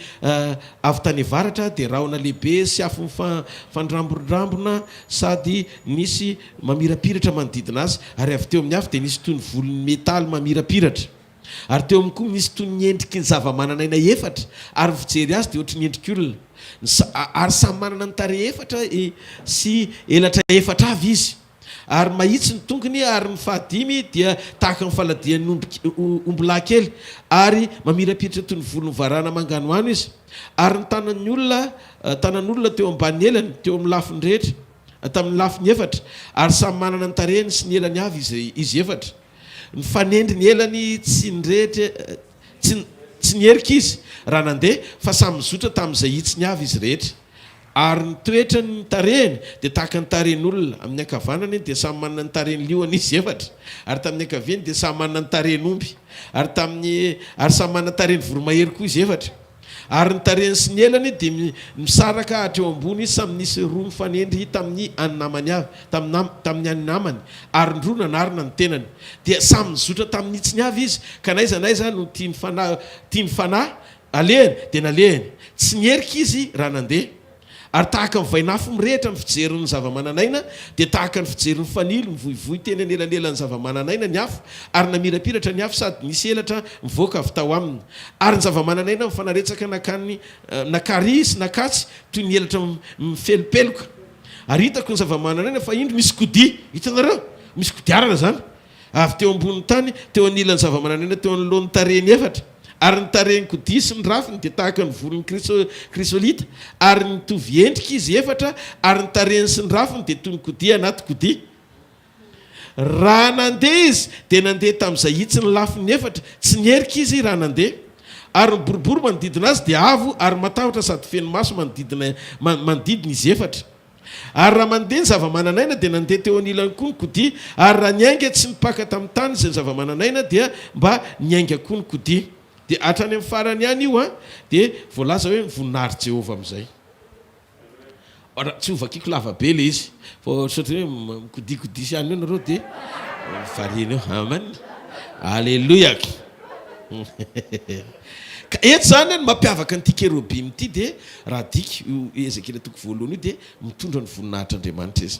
avy tany avaratra dia rahona lehibe sy afo mifandramborambona sady nisy mamirapiratra manodidina azy, ary avy teo amin'ny afo dia nisy toy ny volon'ny metaly mamirapiratra. Ary teo aminy koa nisy toy ny endriky ny zava-manan'aina efatra, ary ny fijery azy dia ohatry ny endrik'olona. Ny sa, ary samy manana ny tarehy efatra sy elatra efatra avy izy. Ary mahitsy ny tongony, ary ny fahadimy dia tahaka ny faladian'ny omby, ombilahy kely, ary mamirapiratra toy ny volon'ny varahana manganohano izy. Ary ny tanan'ny olona, tanan'olona teo ambany elany, teo amin'ny lafiny rehetra, tamin'ny lafiny efatra, ary samy manana ny tarehiny sy ny elany avy izy, izy efatra. Nifanendry ny elany tsy nirehitra tsy tsy niherika izy raha nandeha fa samy nizotra tamin'izay hitsiny avy izy rehetra. Ary ny toetrany ny tarehiny dia tahaka ny tarehin'olona, amin'ny ankavanany dia samy manana ny tarehin'ny liona izy efatra, ary tamin'ny ankaviany dia samy manana ny tarehin'omby, ary tamin'ny ary samy manana tarehin'ny voromahery koa izy efatra. Ary ny tarehiny sy ny elany dia misaraka hatreo ambony, samy nisy roa mifanendry tamin'ny an'ny namany avy, tamin'ny tamin'ny an'ny namany, ary ny roa nanarona ny tenany. Dia samy nizotra tamin'ny hitsiny avy izy, ka n'aiza n'aiza no tian'ny fanahy tian'ny fanahy alehany, dia nalehany. Tsy niherika izy raha nandeha. Ary tahaka ny vainafo mirehitra ny fijerin'ny zava-manan'aina, dia tahaka ny fijerin'ny fanilo mivoivoy teny anelanelan'ny zava-manan'aina ny afo, ary namirapiratra ny afo sady nisy elatra mivoaka avy tao aminy. Ary ny zava-manan'aina mifanaretsaka nankany nankary sy nankatsy toy ny elatra mifelopeloka. Ary hitako ny zava-manan'aina fa indro misy kodia, hitanareo? Misy kodiarana izany, avy teo ambonin'ny tany, teo anilan'ny zava-manan'aina teo anoloan'ny tarehiny efatra. Ary ny tarehin'ny kodia sy ny rafiny dia tahaka ny volon'ny krisolita, ary nitovy endrika izy efatra, ary ny tarehiny sy ny rafiny dia toy ny kodia anaty kodia. Raha nandeha izy, dia nandeha tamin'izay hitsy ny lafiny efatra, tsy niherika izy raha nandeha. Ary ny boribory manodidina azy dia avo ary matahotra sady feno maso manodidina manodidina izy efatra. Ary raha mandeha ny zava-manan'aina dia nandeha teo anilany koa ny kodia, ary raha niainga tsy nipaka tamin'ny tany izay ny zava-manan'aina dia mba niainga koa ny kodia. Dia hatrany amin'ny farany ihany io an, dia voalaza hoe ny voninahitr'i Jehovah amin'izay. Raha tsy hovakiako lava be ilay izy, fa ohatran'ny hoe mikodikodisy ihany eo nareo dia variana eo. Amen. Aleloia. Ka eto izany ny mampiavaka an'ity kerobima ity dia raha adika io Ezekiela toko voalohany io dia mitondra ny voninahitr'Andriamanitra izy.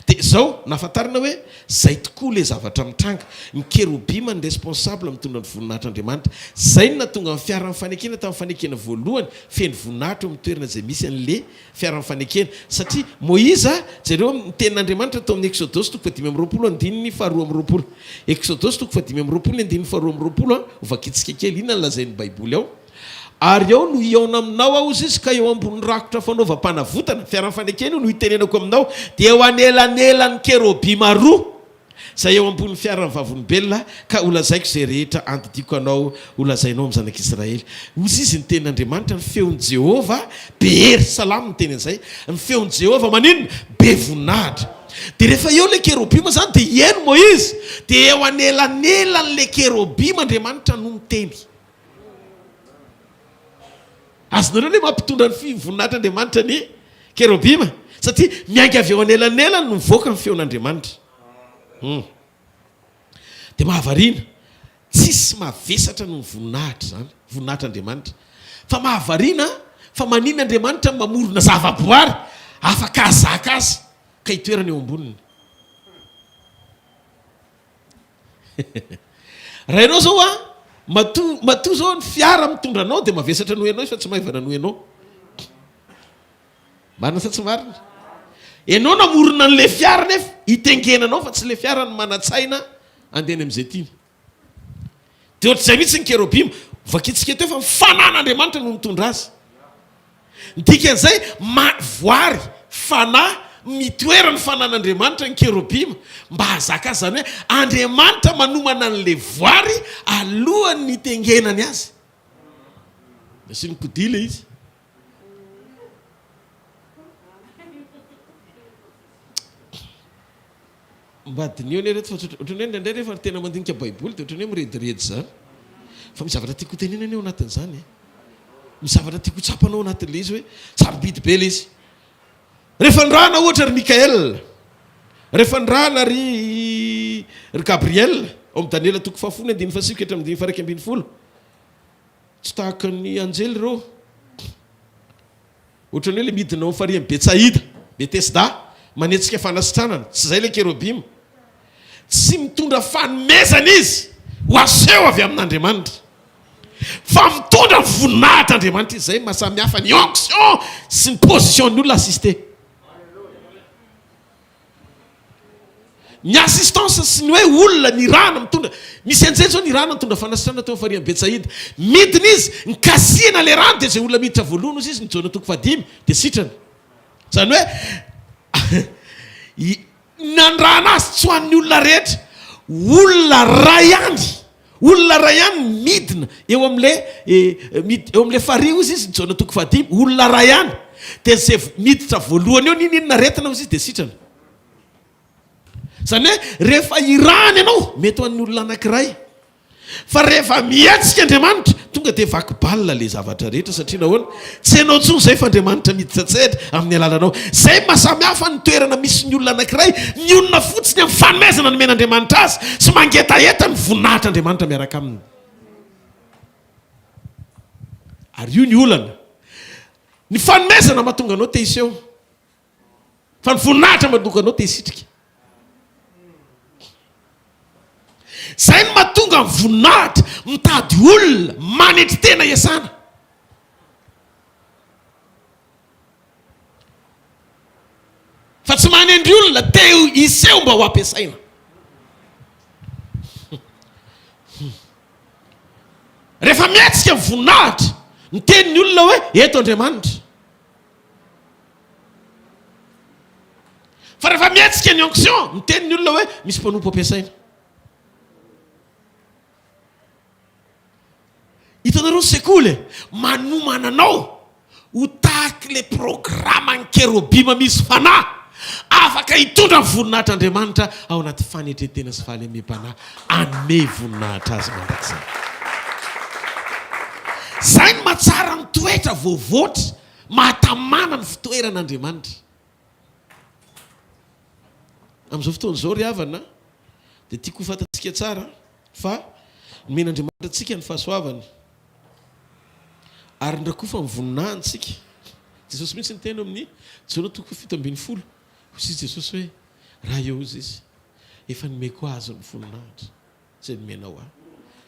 Dia izao, nahafantarana hoe izay tokoa ilay zavatra mitranga. Ny kerobima ny responsable mitondra ny voninahitr'Andriamanitra. Izay no nahatonga ny fiaran'ny fanekena tamin'ny fanekena voalohany feno voninahitra eo amin'ny toerana izay misy an'ilay fiaran'ny fanekena. Satria Moiza, jereo ny tenin'Andriamanitra tao amin'ny Eksodosy toko fahadimy amby roapolo andininy faharoa amby roapolo. Eksodosy toko fahadimy amby roapolo ny andininy faharoa amby roapolo an, hovakintsika kely, inona no lazain'ny Baiboly ao? Ary ao no hihaona aminao Aho, hozy izy, ka eo ambonin'ny rakotra fanaovam-panavotana, fiaran'ny fanekena io, no hitenenako aminao, dia eo anelanelan'ny kerobima roa. Izay eo ambonin'ny fiaran'ny vavolombelona, ka holazaiko izay rehetra andidiako anao holazainao amin'ny zanak'Israely. Hozy izy, ny tenin'Andriamanitra, ny feon'i Jehovah, be hery. Salamo niteny an'izay. Ny feon'i Jehovah maninona? Be voninahitra. Dia rehefa eo ilay kerobima izany, dia hihaino Moizy. Dia eo anelanelan'ilay kerobima Andriamanitra no miteny. Azonareo ilay mampitondra ny voninahitr'Andriamanitra ny kerobima? Satria miainga avy eo anelanelany no mivoaka ny feon'Andriamanitra. Hum. Dia mahavariana. Tsisy mavesatra noho ny voninahitra izany, voninahitr'Andriamanitra. Fa mahavariana fa maninona Andriamanitra no mamorona zavaboary afaka hahazaka azy ka hitoerany eo amboniny. Raha ianao izao an, matoa matoa izao ny fiara mitondra anao dia mavesatra noho ianao izy fa tsy maivana noho ianao. Marina sa tsy marina? Ianao namorona an'ilay fiara nefa itengenanao fa tsy ilay fiara no manan-tsaina handeha any amin'izay tiany. Dia ohatr'izay mihitsy ny kerobima. Vakintsika teo fa ny fanan'Andriamanitra no nitondra azy. Ny dikan'izay, ma, voary, fanahy, mitoera ny fanan'Andriamanitra ny kerobima mba hahazaka azy. Izany hoe Andriamanitra manomana an'ilay voary alohan'ny hitengenany azy. Nasiany kodia ilay izy. Mba diniho anie reto fa tsy ohatran'ny hoe indraindray rehefa tena mandinika baiboly dia ohatran'ny hoe mirediredy izany. Fa misy zavatra tiako hotenenina anie ao anatin'izany e. Misy zavatra tiako ho tsapanao ao anatin'ilay izy hoe sarobidy be ilay izy. Rehefa nirahana ohatra ry Mikael, rehefa nirahana ry ry Gabriel, ao amin'ny Daniela toko fahafolo andininy fahasivy ka hatramin'ny andininy faha-iraika ambin'ny folo. Tsy tahaka ny anjely ireo. Ohatran'ny hoe ilay midina ao amin'ny farihin'i Betsaida, Betesda, manetsika fanasitranana. Tsy izay ilay kerobima. Tsy mitondra fanomezana izy ho aseho avy amin'Andriamanitra. Fa mitondra ny voninahitr'Andriamanitra izy. Izay no maha samy hafa ny onction sy ny position-n'ny olona assisté. Ny assistance sy ny hoe olona nirahana mitondra, misy anjely zao nirahana nitondra fanasitranana teo amin'ny farihin'i Betsaida. Midina izy, nikasihana ilay rano dia izay olona miditra voalohany hozy izy ny Jaona toko fahadimy dia sitrana. Izany hoe nanirahana azy tsy ho an'ny olona rehetra, olona ray ihany, olona ray ihany midina eo amin'ilay eo amin'ilay farihy hozy izy ny Jaona toko fahadimy, olona ray ihany dia izay miditra voalohany eo n'inon'inona aretina hozy izy dia sitrana. Izany hoe rehefa irahana ianao, mety ho an'ny olona anankiray. Fa rehefa mihetsika Andriamanitra, tonga dia vaky balle ilay zavatra rehetra satria nahoana? Tsy ianao intsony izay fa Andriamanitra miditra an-tsehatra amin'ny alalanao. Izay no maha samy hafa ny toerana misy ny olona anankiray, mionona fotsiny amin'ny fanomezana nomen'Andriamanitra azy sy mangetaheta ny voninahitr'Andriamanitra miaraka aminy. Ary io ny olana. Ny fanomezana mahatonga anao te hiseho. Fa ny voninahitra mahatonga anao te hisitrika. Zay no mahatonga ny voninahitra mitady olona manetry tena iasana. Fa tsy manendry olona te hiseho mba ho ampiasaina. Rehefa mihetsika ny voninahitra, miteny ny olona hoe eto Andriamanitra. Fa rehefa mihetsika ny onction, miteny ny olona hoe misy mpanompo ampiasaina. Hitanareo ny sekoly e, manomana anao ho tahaky le programan'ny kerobima misy fanahy afaka hitondra ny voninahitr'Andriamanitra ao anaty fanetren-tena sy fahalemem-panahy hanome voninahitra Azy mandrakizay. Izay no mahatsara ny toetra voavoatra, mahatamana ny fitoeran'Andriamanitra. Amin'izao fotoana izao ry havana dia tiako ho fantatsika tsara fa nomen'Andriamanitra antsika ny fahasoavany ary nirakofa ny voninahiny tsika. Jesosy mihitsy niteny ao amin'ny Jaona toko 17, hoy izy Jesosy hoe, raha eo izy izy, efa nomeko azy ny voninahitra izay nomenao ahy,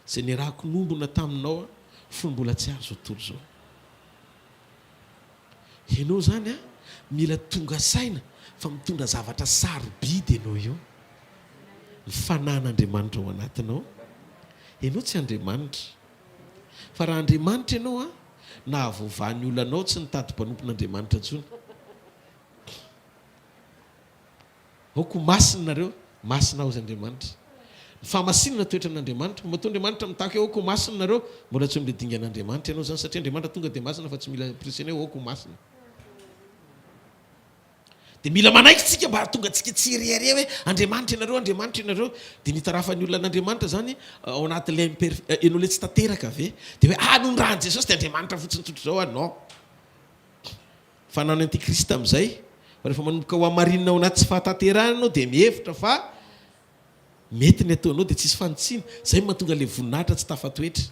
izay niarahako nombona taminao fony mbola tsy ary izao tontolo izao. Ianao izany an, mila tonga saina fa mitondra zavatra sarobidy ianao io. Ny fanan'Andriamanitra ao anatinao. Ianao tsy Andriamanitra. Fa raha Andriamanitra ianao an, nahavoavaha ny olanao tsy nitady mpanompon'Andriamanitra intsony. Aoka ho masina nareo, masina aho hozy Andriamanitra. Ny fahamasinana toetran'Andriamanitra. Matoa Andriamanitra mitaky hoe aoka ho masina nareo, mbola tsy eo amin'ilay dingan'Andriamanitra ianao izany satria Andriamanitra tonga dia masina fa tsy mila ampirisihana hoe aoka ho masina. Dia mila manaiky tsika mba hahatonga antsika tsy hirehareha hoe Andriamanitra ianareo, Andriamanitra ianareo. Dia ny hitarafan'ny olona an'Andriamanitra izany ao anatin'ilay imperf, ianao ilay tsy tanteraka ve? Dia hoe ah noho ny ràn'i Jesosy dia Andriamanitra fotsiny tsotra izao aho. Non. Fa na ny antikrista amin'izay, fa rehefa manomboka ho hamarinina ao anaty tsy fahatanterahana ianao dia mihevitra fa mety ny ataonao dia tsisy fanitsiana. Izay no mahatonga ilay voninahitra tsy tafatoetra.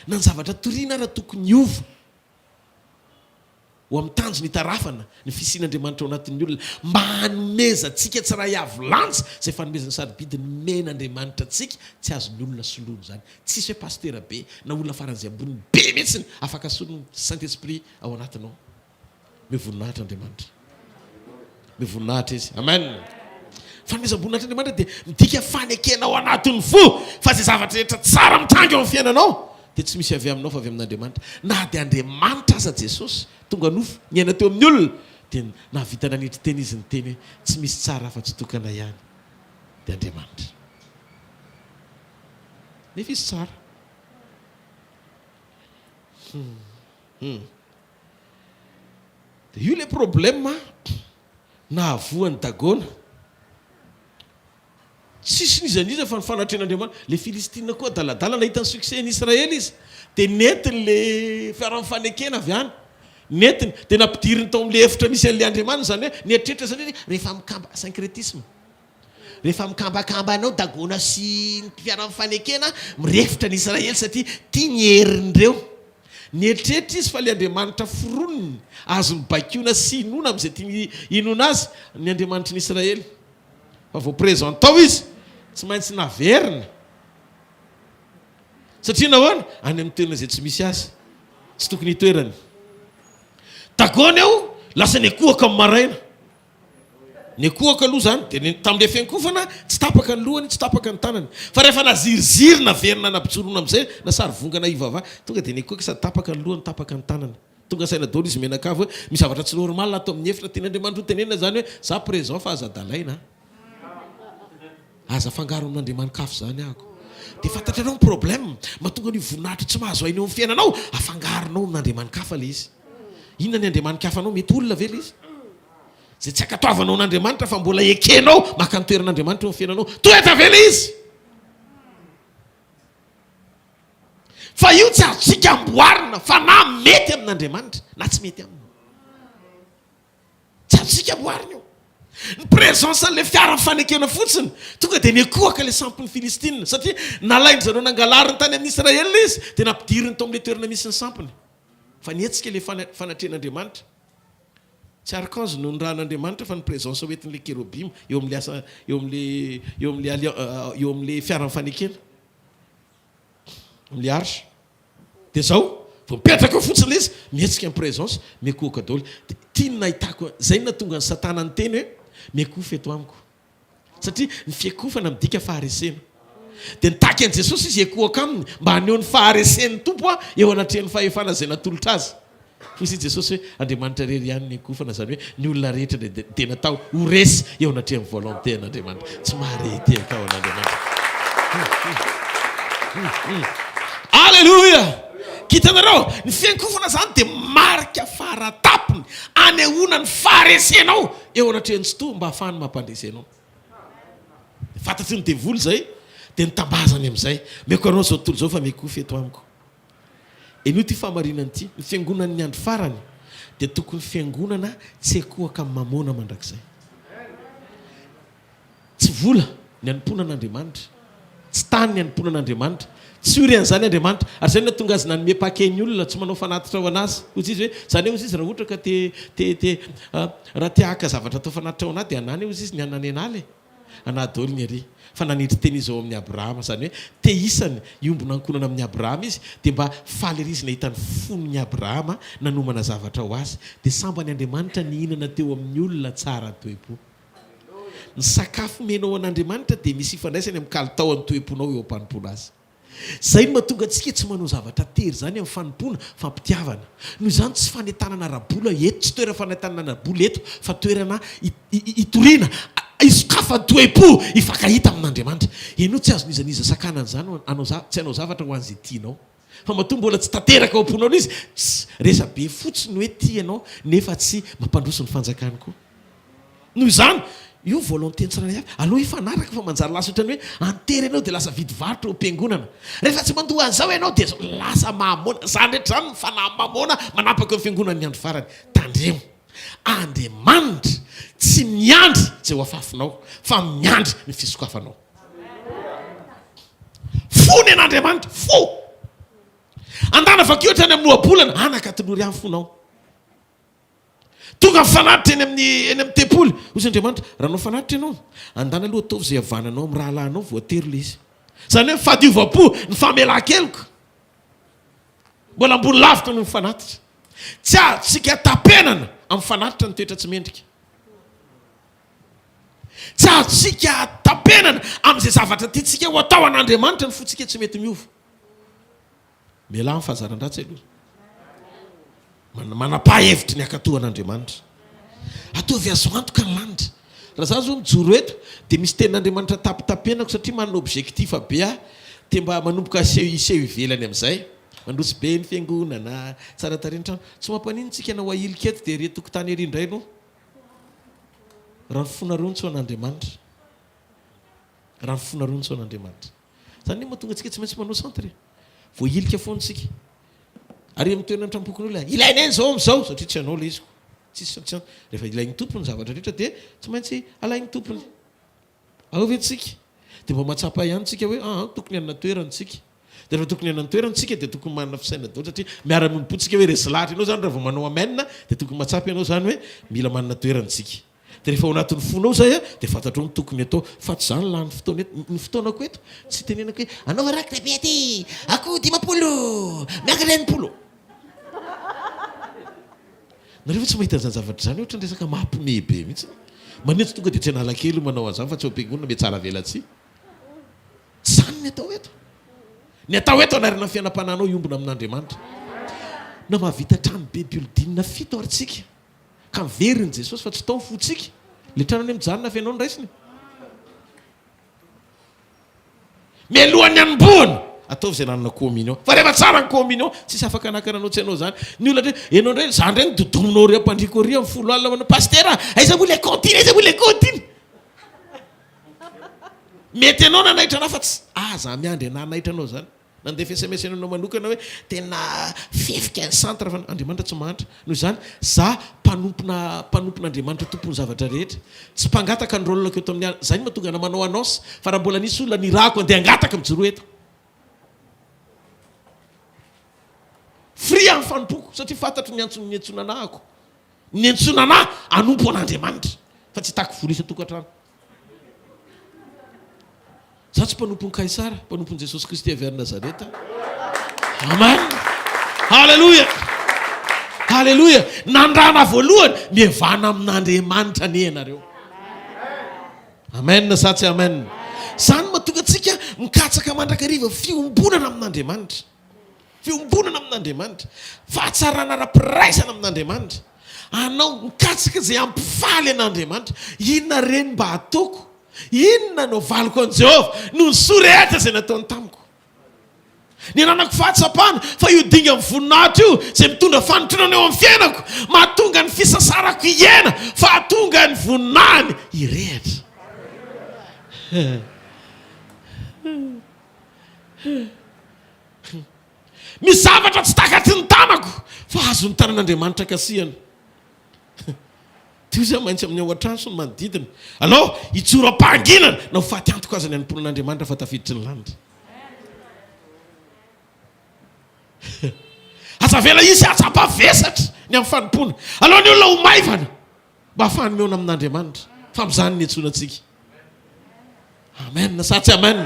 Na ny zavatra toriana ara tokony hiova ho amin'ny tanjona hitarafana ny fisian'Andriamanitra ao anatin'ny olona mba hanomezantsika tsiray avy lanja izay fanomezana sarobidy nomen'Andriamanitra antsika tsy azon'ny olona soloina izany. Tsisy hoe pasitera be na olona faran'izay ambony be mihitsy afaka solon'ny Saint Esprit ao anatinao. Omeo voninahitra Andriamanitra. Omeo voninahitra Izy. Amen. Fanomezam-boninahitra Andriamanitra dia midika fanekena ao anatin'ny fo fa izay zavatra rehetra tsara mitranga eo amin'ny fiainanao dia tsy misy avy aminao fa avy amin'Andriamanitra. Na dia Andriamanitra aza Jesosy tonga nofo niaina teo amin'ny olona dia nahavita nanetry tena Izy niteny hoe tsy misy tsara afa-tsy tokana ihany dia Andriamanitra. Nefa Izy tsara. Hum. Hum. Dia io ilay problème nahavoa an'i Dagona. Tsisy n'iza n'iza fa ny fanatrehan'Andriamanitra. Ilay Filistina koa adaladala nahita ny succès ny Israely izy. Dia nentiny ilay fiara mifanekena avy any. Nentiny. Dia nampidiriny tao amin'ilay efitra misy an'ilay Andriamaniny izany hoe nieritreritra izany hoe rehefa mikamba, syncrétisme. Rehefa mikambakamba anao Dagona sy ny mpiara mifanekena, mirefotra ny Israely satria tia ny herin'ireo. Nieritreritra izy fa ilay Andriamanitra foroniny, azony baikoina sy inoana amin'izay tiany hinoana azy, ny Andriamanitry ny Israely. Fa vao présent tao izy, tsy maintsy naverina. Satria nahoana? Any amin'ny toerana izay tsy misy azy, tsy tokony hitoerany. Dagona eo, lasa niankohoka amin'ny maraina. Niankohoka aloha izany, dia tamin'ilay fiankohofana, tsy tapaka ny lohany, tsy tapaka ny tanany. Fa rehefa naziriziry, naverina nampijoroana amin'izay, na sary vongana hivavaha, tonga dia niankohoka sady tapaka ny lohany, tapaka ny tanany. Tonga saina daholo izy mianakavy hoe, misy zavatra tsy normal ato amin'ny efitra, tian'Andriamanitra ho tenenina izany hoe, za présent fa aza adalaina an. Aza afangaro amin'Andriamani-kafa izany ahako. Dia fantatrareo ny problème, mahatonga an'io voninahitra tsy mahazo aina eo amin'ny fiainanao, afangaronao amin'Andriamani-kafa ilay izy. Inona ny Andriamani-kafanao? Mety olona ve ilay izy? Izay tsy ankatoavanao an'Andriamanitra fa mbola ekenao maka ny toeran'Andriamanitra eo amin'ny fiainanao. Toetra ve ilay izy? Fa io tsy azontsika amboarina fa na mety amin'Andriamanitra na tsy mety aminy. Tsy azontsika amboarina io. Ny présence an'ilay fiara fanekena fotsiny, tonga dia niankohoka ilay sampin'ny Filistina, satria nalain-dry zareo nangalariny tany amin'ny Israely ilay izy, dia nampidiriny tao amin'ilay toerana misy ny sampiny. Fa nihetsika ilay fanatrehan'Andriamanitra. Tsy archange no nirahan'Andriamanitra fa ny présence ho entin'ilay kerobima eo amin'ilay asa eo amin'ilay eo amin'ilay allian eo amin'ilay fiaran'ny fanekena. Amin'ilay arche. Dia zao, vao mipetraka eo fotsiny ilay izy, mihetsika ny présence, miankohoka daholo. Dia ity no nahitako, izay no nahatonga an'i Satana niteny hoe, miankohofa eto amiko. Satria ny fiankofana midika faharesena. Dia nitaky an'i Jesosy izy hiekohoka aminy mba haneho ny faharesen'ny Tompo eo anatrehan'ny fahefana izay natolotra azy. Hoy i Jesosy hoe, Andriamanitra irery ihany no iankohofana, izany hoe ny olona rehetra dia natao ho resy eo anatrehan'ny volonté an'Andriamanitra. Tsy mahare hitehaka ao an'Andriamanitra. Aleloia! Hitanareo, ny fiankohofana izany dia marika faratapony anehoana ny faharesenao eo anatrehan'ny Tsitoha mba hahafahany mampandresy anao. Fantatry ny devoly izay dia nitambazany amin'izay. Omeko anao izao tontolo izao fa miankohofa eto amiko. Henoy ity fahamarinana ity, ny fiangonan'ny andro farany dia tokony fiangonana tsy ekohaka amin'ny mamôna mandrakizay. Tsy vola ny hanompoana an'Andriamanitra, tsy tany ny hanompoana an'Andriamanitra, tsy ory an'izany Andriamanitra, ary izay no nahatonga Azy nanome paquet ny olona tsy manao fanatitra ho an'Azy. Hoy Izy hoe, izany hoe hozy Izy raha ohatra ka te, te, te, raha te haka zavatra atao fanatitra ho an'Ahy dia an'Ahy anie hozy Izy ny an'any an'ala e. Anà daholo ny ery. Fa nanetry tena izy ao amin'i Abrahama. Izany hoe, te isany hiombona ankohonana amin'i Abrahama izy, dia mba faly ery izy nahita ny fon'i Abrahama nanomana zavatra ho azy. Dia sambany Andriamanitra nihinana teo amin'ny olona tsara toe-po. Ny sakafo omenao an'Andriamanitra dia misy ifandraisany amin'ny kalitaon'ny toe-ponao eo am-panompoana Azy. Izay no mahatonga antsika tsy manao zavatra tery izany amin'ny fanompoana, fampitiavana. Noho izany tsy fanentanana ara-bola eto, tsy toerana fanentanana ara-bola eto, fa toerana hitoriana, hisokafan'ny toe-po, hifankahita amin'Andriamanitra. Ianao tsy azon'iza n'iza sakanana izany hanao tsy hanao zavatra ho an'izay tianao. Fa matoa mbola tsy tanteraka ao am-ponao ilay izy, tsy resa-be fotsiny hoe tia ianao nefa tsy mampandroso ny fanjakany koa. Noho izany, io volonté ny tsirairay avy, aleo hifanaraka fa manjary lasa ohatran'ny hoe antery ianao dia lasa vidy varotra eo am-piangonana. Rehefa tsy mandoa an'izao ianao dia izao, lasa mamôna. Izany rehetra izany ny fanahy mamôna manapaka eo amin'ny fiangonan'ny andro farany. Tandremo. Andriamanitra tsy miandry izay ho afafinao fa miandry ny fisokafanao. Fo ny an'Andriamanitra, fo! Andana vakio hatrany amin'ny ohabolana, anaka atolory ahy ny fonao. Tonga mifanatitra eny amin'ny eny amin'ny tempoly. Hoy Andriamanitra, raha hanao fanatitra ianao, andana aloha ataovy izay havananao amin'ny rahalahinao, voatery ilay izy. Izany hoe ny fahadiovam-po, ny famelan-keloka. Mbola ambony lavitra noho ny fanatitra. Tsy azontsika tapenana amin'ny fanatitra ny toetra tsy mendrika. Tsy azontsika tapenana amin'izay zavatra tiantsika ho atao an'Andriamanitra ny fontsika tsy mety miova. Mialà amin'ny fahazaran-dratsy aloha. Manapaha hevitry ny hankatò an'Andriamanitra. Ataovy azo antoka ny lanitra. Raha za zao mijoro eto dia misy tenin'Andriamanitra tapitapenako satria manana objectif be aho dia mba manomboka aseho hiseho ivelany amin'izay. Mandroso be ny fiangonana, tsara tarehy ny trano. Tsy mampaninona tsika na ho ahilika eto dia ery an-tokotany ery indray no raha ny fonareo no tsy ho an'Andriamanitra. Raha ny fonareo no tsy ho an'Andriamanitra. Izany anie mahatonga antsika tsy maintsy manao centre e. Voahilika foana isika. Ary amin'ny toerana trampokon'olona, ilaina eny izao amin'izao, satria tsy anao ilay izy ko. Tsisy tsy rehefa ilain'ny tompony ny zavatra rehetra dia tsy maintsy alain'ny tompony. Ao ve tsika? Dia mba mahatsapa ihany tsika hoe aa tokony hanana toerana tsika. Dia rehefa tokony hanana toerana tsika dia tokony manana fisaina daholo satria miara-miombom-po tsika hoe resy lahatra. Ianao izany raha vao manao amen dia tokony mahatsapa ianao izany hoe mila manana toerana tsika. Dia rehefa ao anatin'ny fonao izay dia fantatrao ny tokony atao fa tsy izany lany fotoana eto. Ny fotoanako eto tsy itenenako hoe anaova rakitra be aty, akoho 50, miakatra 60. Nareo ve tsy mahita an'izany zavatra izany ohatran'ny resaka mampime be mihitsy. Maninona tsy tonga dia tsy Analakely manao an'izany fa tsy ao am-piangonana mihatsara velatsihy. Tsy izany ny atao eto. Ny atao eto anarina ny fiainam-panahinao hiombona amin'Andriamanitra. Na mahavita trano be building fito ary tsika. Ka miverina Jesosy fa tsy tao ny fontsika. Le trano anie mijanona fa ianao no raisina e. Mialohan'ny hanombohana, ataovy izay nanana communion. Fa rehefa tsara ny communion, tsisy afaka hanakana anao tsy hanao izany. Ny olona ndray, ianao ndray, za ndray no dodominao ery am-pandriako ery amin'ny 10 alina manao, Pasitera, aiza moa ilay compte iny, aiza moa ilay compte iny? Mety ianao nanaitra anah fa tsy, aza miandry anah hanaitra anao izany. Nandefa sms anao manokana hoe tena fefika ny centre fa Andriamanitra tsy mahantra. Noho izany za mpanompona mpanompon'Andriamanitra tompon'ny zavatra rehetra. Tsy mpangataka ny rôle-ko eto amin'ny zay no mahatonga ana manao annonce fa raha mbola nisy olona nirahako andeha hangataka mijoroa eto. Free aho ny fanompoko satria fantatro ny antson'ny niantsoana anahako. Ny niantsoana anahy hanompo an'Andriamanitra fa tsy hitaky vola isan-tokantrano. Za tsy mpanompon'i Kaisara, mpanompon'i Jesosy Kristy avy any Nazareta. Amen. Haleloia. Haleloia. Nandrana voalohany, mihavana amin'Andriamanitra anie ianareo. Amen sa tsy amen? Zany mahatonga antsika Mikatsaka mandrakariva fiombonana amin'Andriamanitra. Fiombonana amin'Andriamanitra. Fahatsarana ara-piraisana amin'Andriamanitra. Anao mikatsaka izay hampifaly an'Andriamanitra. Inona re no mba hataoko? Inona no havaliko an'i Jehovah noho ny soa rehetra izay nataony tamiko? Ny ananako fahatsapana fa io dingan'ny voninahitra io izay mitondra fanotronana eo amin'ny fiainako, mahatonga ny fisasarako hihena fa hahatonga ny voninahiny hirehitra. Misy zavatra tsy takatry ny tanako fa azon'ny tanan'Andriamanitra kasihana. Toy izay maintsy amin'ny ao an-trano sy ny manodidina. Alao hijoro am-pahanginana na ho faty antoka aza ny hanompoana an'Andriamanitra fa tafiditry ny lanitra. Aza avela hisy hahatsapa vesatra ny amin'ny fanompoana. Alao ny olona ho maivana mba hahafahany mihaona amin'Andriamanitra fa amin'izany no iantsoana antsika. Amen sa tsy amen?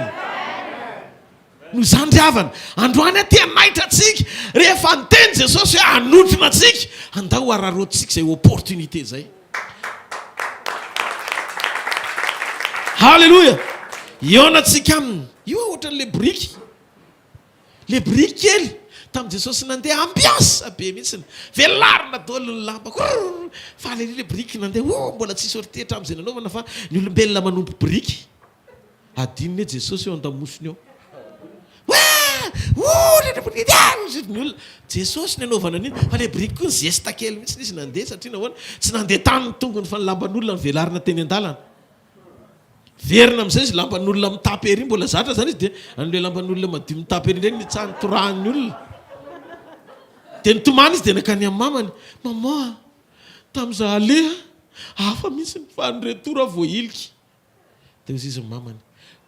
Noho izany ry havana, androany aho te hanaitra antsika, rehefa niteny Jesosy hoe hanotrona antsika, andao hararaotintsika izay opportunité izay. Haleloia! Hihaona antsika aminy. Io ohatran'ilay biriky. Ilay biriky kely, tamin'i Jesosy nandeha, ambiance be mihitsy. Velarina daholo ny lamba. Grrr! Faly ery ilay biriky nandeha. Oh, mbola tsy sortie hatramin'izay nanaovana fa ny olombelona manompo biriky. Adinony hoe Jesosy eo andamosiny eo. Ny olona, Jesosy ny anaovana an'iny. Fa ilay biriky koa nizesta kely mihitsy izy nandeha satria nahoana? Tsy nandeha tany ny tongony fa ny lamban'olona novelarina teny an-dalana. Verina amin'izay izy lamban'olona mitapy ery, mbola zatra izany izy dia an'ilay lamban'olona madio mitapy ery indray no nitsahany torahan'ny olona. Dia nitomany izy dia nankany amin'ny mamany, Maman a, tamin'izaho aleha, hafa mihitsy fa ny retour aho voahilika. Dia hoy izy ny mamany,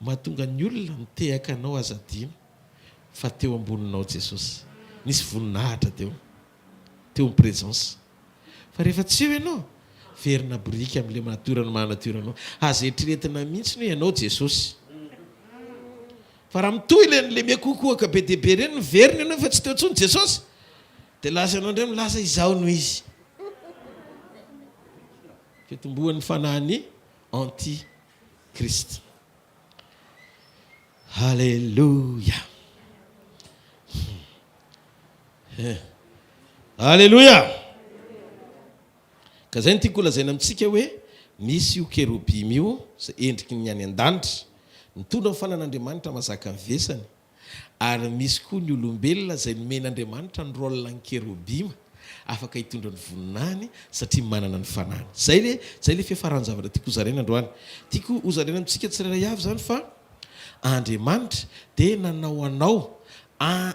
Mahatonga ny olona mitehaka anao aza adino fa teo amboninao Jesosy. Nisy voninahitra teo. Teo ny présence. Fa rehefa tsy eo ianao, verina biriky amin'ilay nature ny maha nature anao. Aza eritreretina mihitsy hoe ianao Jesosy. Fa raha mitohy ilay ilay miakoakoaka be dia be ireny, miverina ianao efa tsy teo intsony Jesosy, dia lasa ianao indray milaza izaho no izy. Fitomboan'ny fanahin'ny anti Christ. Haleloia. Haleloia. Ka zay no tiako holazaina amintsika hoe misy io kerobima io izay endriky ny any an-danitra, mitondra ny fanan'Andriamanitra mazaka ny vesany. Ary misy koa ny olombelona izay nomen'Andriamanitra ny rôle ny kerobima, afaka hitondra ny voninahiny satria manana ny fanahiny. Izay le, izay le fiafaran-javatra tiako hozaraina androany. Tiako hozaraina amintsika tsirairay avy izany fa Andriamanitra dia nanao anao a,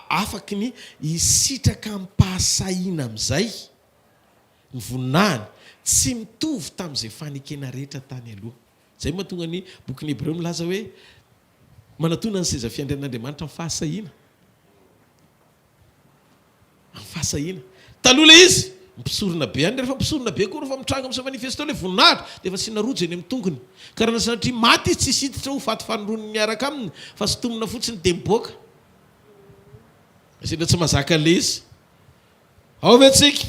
afaky ny hisitraka amim-pahasahiana amin'izay ny voninahiny, tsy mitovy tamin'izay fanekena rehetra tany aloha. Izay no mahatonga ny bokin'ny Hebreo milaza hoe Manatona ny seza fiandrianan'Andriamanitra amin'ny fahasahiana. Amin'ny fahasahiana. Taloha ilay izy, mpisorona be ihany. Rehefa mpisorona be koa, rehefa mitranga miseho manifeste eo ilay voninahitra, dia efa asiana rojo eny amin'ny tongony. Ka raha sanatria maty izy, tsisy hiditra ho faty fanindroany miaraka aminy, fa sintomina fotsiny dia miboaka. Sendra tsy mahazaka an'ilay izy. Ao ve tsika?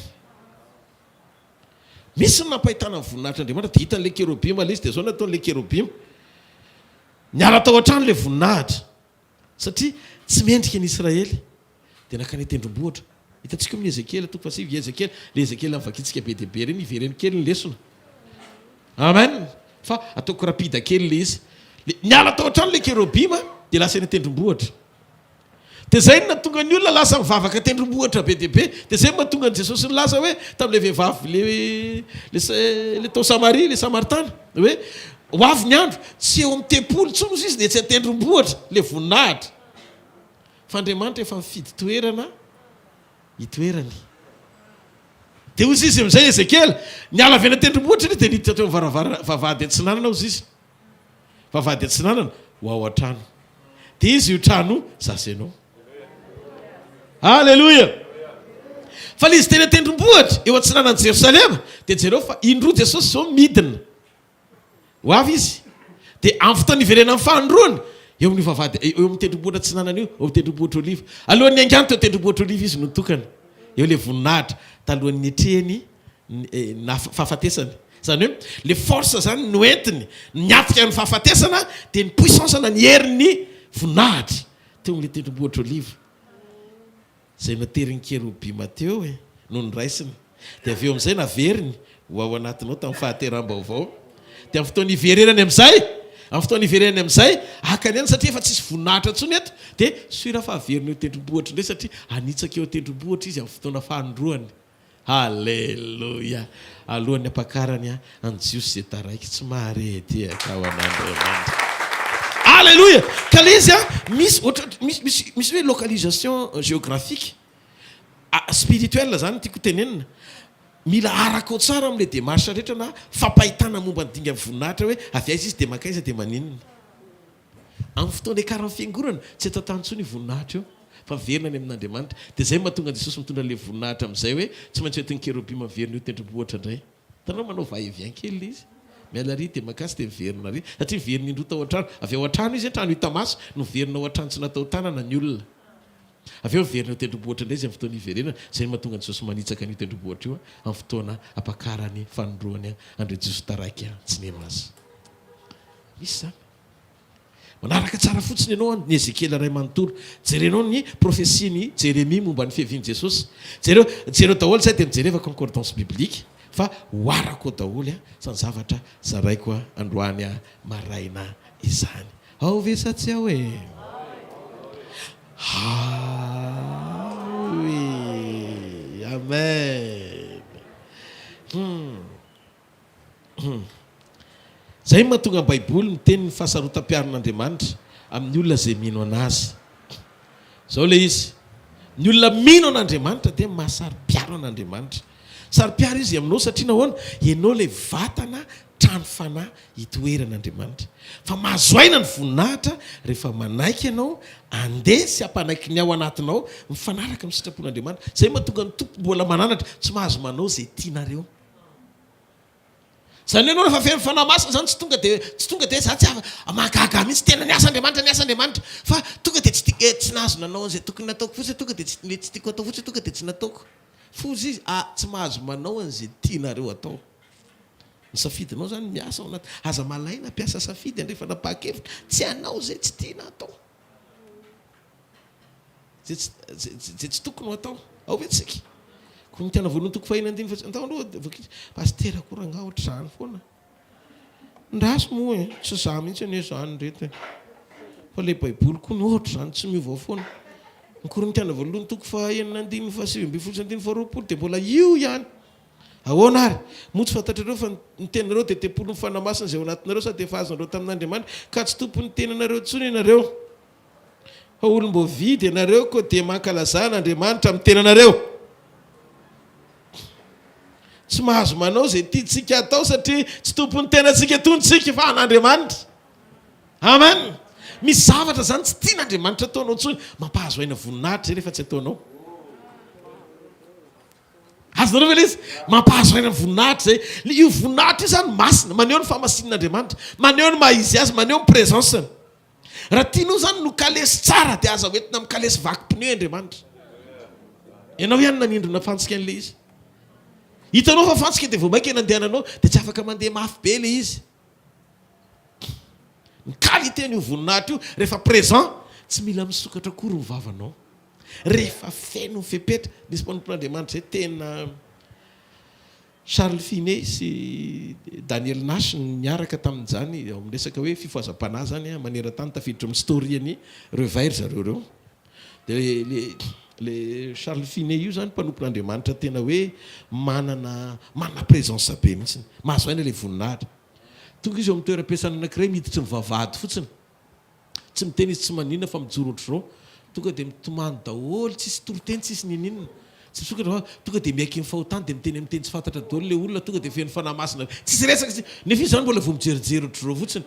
Misy ny nampahitana ny voninahitr'Andriamanitra, dia hitan'ilay kerobima ilay izy, dia izao no nataon'ilay kerobima. Niala tao an-trano ilay voninahitra, satria tsy mendrika ny Israely, dia nankany an-tendrombohitra. Hitantsika eo amin'ny Ezekiela toko fahasivy, i Ezekiela, ilay Ezekiela novakintsika be dia be ireny, ivereno kely ny lesona. Amen! Fa ataoko rapide kely ilay izy. Niala tao an-trano ilay kerobima, dia lasa eny an-tendrombohitra. Dia izay no nahatonga ny olona lasa mivavaka tendrombohitra be dia be. Dia izay no mahatonga an'i Jesosy nilaza hoe, tamin'ilay vehivavy ilay, ilay tao Samaria, ilay Samaritana, hoe, ho avy ny andro, tsy eo amin'ny tempoly intsony hozy izy, dia etsy an-tendrombohitra, ilay voninahitra. Fa Andriamanitra efa nifidy toerana hitoerany. Dia hozy izy amin'izay, Ezekiela, niala avy any an-tendrombohitra izy, dia niditra teo amin'ny varavarana, vavahady atsinanana hozy izy. Vavahady atsinanana, ho ao an-trano. Dia izy io trano io, za sy ianao. Aleloia! Fa ilay izy teny an-tendrombohitra, eo atsinanan'i Jerosalema, dia jereo fa indroa Jesosy izao midina. Ho avy izy. Dia amin'ny fotoana iverenany fahandroany, eo amin'io vavahady, eo amin'ny tendrombohitra atsinanana io, eo amin'ny tendrombohitra Oliva. Alohan'ny haingany teo tendrombohitra Oliva izy no nitokana. Eo ilay voninahitra, talohan'ny niatrehany ny fahafatesany. Izany hoe le force izany noentiny niatrika ny fahafatesana dia ny puissance na ny herin'ny voninahitra teo amin'ilay tendrombohitra Oliva izay naterin'ny kerobima teo e no noraisiny. Dia avy eo amin'izay naveriny ho ao anatinao tamin'ny fahateraham-baovao. Dia amin'ny fotoana iverenany amin'izay, amin'ny fotoana iverenany amin'izay, hakany any satria efa tsisy voninahitra intsony eto, dia sûr fa haveriny eo an-tendrombohitra indray satria hanitsaka eo an-tendrombohitra izy amin'ny fotoana fahanindroany. Haleloia! Alohan'ny hampakarany an'i Jiosy izay taraiky, tsy mahare tehaka ho an'Andriamanitra. Aleloia! Ka ilay izy an, misy ohatra, misy, misy, misy hoe localisation géographique, spirituelle izany no tiako tenenina. Mila araka ao tsara amin'ilay démarche rehetra na fampahitana momba ny dingan'ny voninahitra hoe avy aiza izy dia mankaiza dia maninona. Amin'ny fotoana iakaran'ny fiangonana, tsy eto an-tany intsony io voninahitra io fa miverina any amin'Andriamanitra. Dia izay no mahatonga an'i Jesosy mitondra an'ilay voninahitra amin'izay hoe tsy maintsy hoentin'ny kerobima miverina io tendrombohitra indray. Hitanao manao va et vient kely ilay izy. Miala ary dia mankasy dia miverina ary. Satria miverina indroa tao an-trano. Avy ao an-trano izy, trano hita maso, no miverina ao an-trano tsy natao tanana ny olona. Avy eo miverina eo tendrombohitra indray izay amin'ny fotoana hiverenana, izay no mahatonga an'i Jesosy manitsaka an'io tendrombohitra io amin'ny fotoana hampakarany fanindroany an'ireo Jiosy taraiky tsy nino azy. Misy izany. Manaraka tsara fotsiny ianao ny Ezekiela iray manontolo. Jerenao ny profesian'i Jeremia momba ny fiavian'i Jesosy. Jereo, jereo daholo izay dia mijereva concordance biblique fa ho arako ao daholo izany zavatra zaraiko androany maraina izany. Ao ve sa tsy ao e? Ao e! Amen! Hum. Hum. Zay no mahatonga ny Baiboly miteny ny fahasarotam-piaron'Andriamanitra amin'ny olona izay mino an'Azy. Izao ilay izy, ny olona mino an'Andriamanitra dia mahasaro-piaro an'Andriamanitra. Saro-piaro Izy aminao satria nahoana? Ianao ilay vatana trano fanahy itoeran'Andriamanitra. Fa mahazo aina ny voninahitra rehefa manaiky ianao andeha sy hampanaiky ny ao anatinao mifanaraka amin'ny sitrapon'Andriamanitra. Izay no mahatonga ny Tompo mbola mananatra, tsy mahazo manao izay tianareo. Izany hoe ianao rehefa feno Fanahy Masina izany tsy tonga dia tsy tonga dia za tsy afa mahagaga ahy mihitsy tena niasa Andriamanitra niasa Andriamanitra fa tonga dia tsy tia tsy nahazo nanao an'izay tokony nataoko fotsiny tonga dia tsy le tsy tiako atao fotsiny tonga dia tsy nataoko. Foza izy ah tsy mahazo manao an'izay tianareo atao. Ny safidinao izany miasa ao anaty. Aza malaina hampiasa safidy handray fanapahan-kevitra. Tsy hanao izay tsy tiana atao. Izay tsy, izay tsy tokony ho atao. Ao ve tsika? Korintiana voalohany toko fahiny andininy faha, andao aloha vakio. Pasitera koa rangaha ohatr'izany foana. Ndraso moa e, tsy za mihitsy anie izany reto e. Fa ilay baiboly koa no ohatr'izany tsy miova foana. Ny Korintiana voalohany toko faha enina andininy faha 19 sy andininy faha 20 dia mbola io ihany. Ahoana ary? Moa tsy fantatrareo fa ny tenanareo dia tempolin'ny Fanahy Masina izay ao anatinareo sady efa azonareo tamin'Andriamanitra, ka tsy tompon'ny tenanareo intsony ianareo, fa olom-boavidy ianareo, koa dia mankalazà an'Andriamanitra amin'ny tenanareo. Tsy mahazo manao izay tiantsika hatao satria tsy tompon'ny tenantsika itony isika fa an'Andriamanitra. Amen! Misy zavatra izany tsy tian'Andriamanitra ataonao intsony, mampahazo aina voninahitra izay rehefa tsy ataonao. Azonareo ve ilay izy? Mampahazo aina ny voninahitra izay. Io voninahitra io izany masina, maneho ny fahamasinan'Andriamanitra, maneho ny maha izy azy, maneho ny présence-ny. Raha tianao izany no kalesy tsara dia aza hoentina amin'ny kalesy vaky pneu Andriamanitra. Ianao ihany nanindrona fantsika an'ilay izy. Hitanao fa fantsika dia vao mainka nandehananao dia tsy afaka mandeha mafy be ilay izy. Ny qualité-n'io voninahitra io rehefa présent tsy mila misokatra akory ny vavanao. Rehefa feno ny fepetra, nisy mpanompon'Andriamanitra izay tena Charles Finney sy Daniel Nash niaraka tamin'izany ao amin'ny resaka hoe fifohazam-panahy izany maneran-tany tafiditra ao amin'ny story-n'ny Reveil ry zareo ireo. Dia le le Charles Finney io izany mpanompon'Andriamanitra tena hoe manana manana présence be mihitsy. Mahazo aina ilay voninahitra. Tonga izy eo amin'ny toeram-piasana anankiray miditry ny vavahady fotsiny. Tsy miteny izy tsy maninona fa mijoro ohatr'izao. Tonga dia mitomany daholo, tsisy toriteny, tsisy ninininona. Tsy misokatra fa tonga dia miaiky ny fahotany dia miteny amin'ny teny tsy fantatra daholo ilay olona, tonga dia feno fanahy masina. Tsisy resaka, tsisy, nefa izy izany mbola vao mijerijery ohatr'izao fotsiny.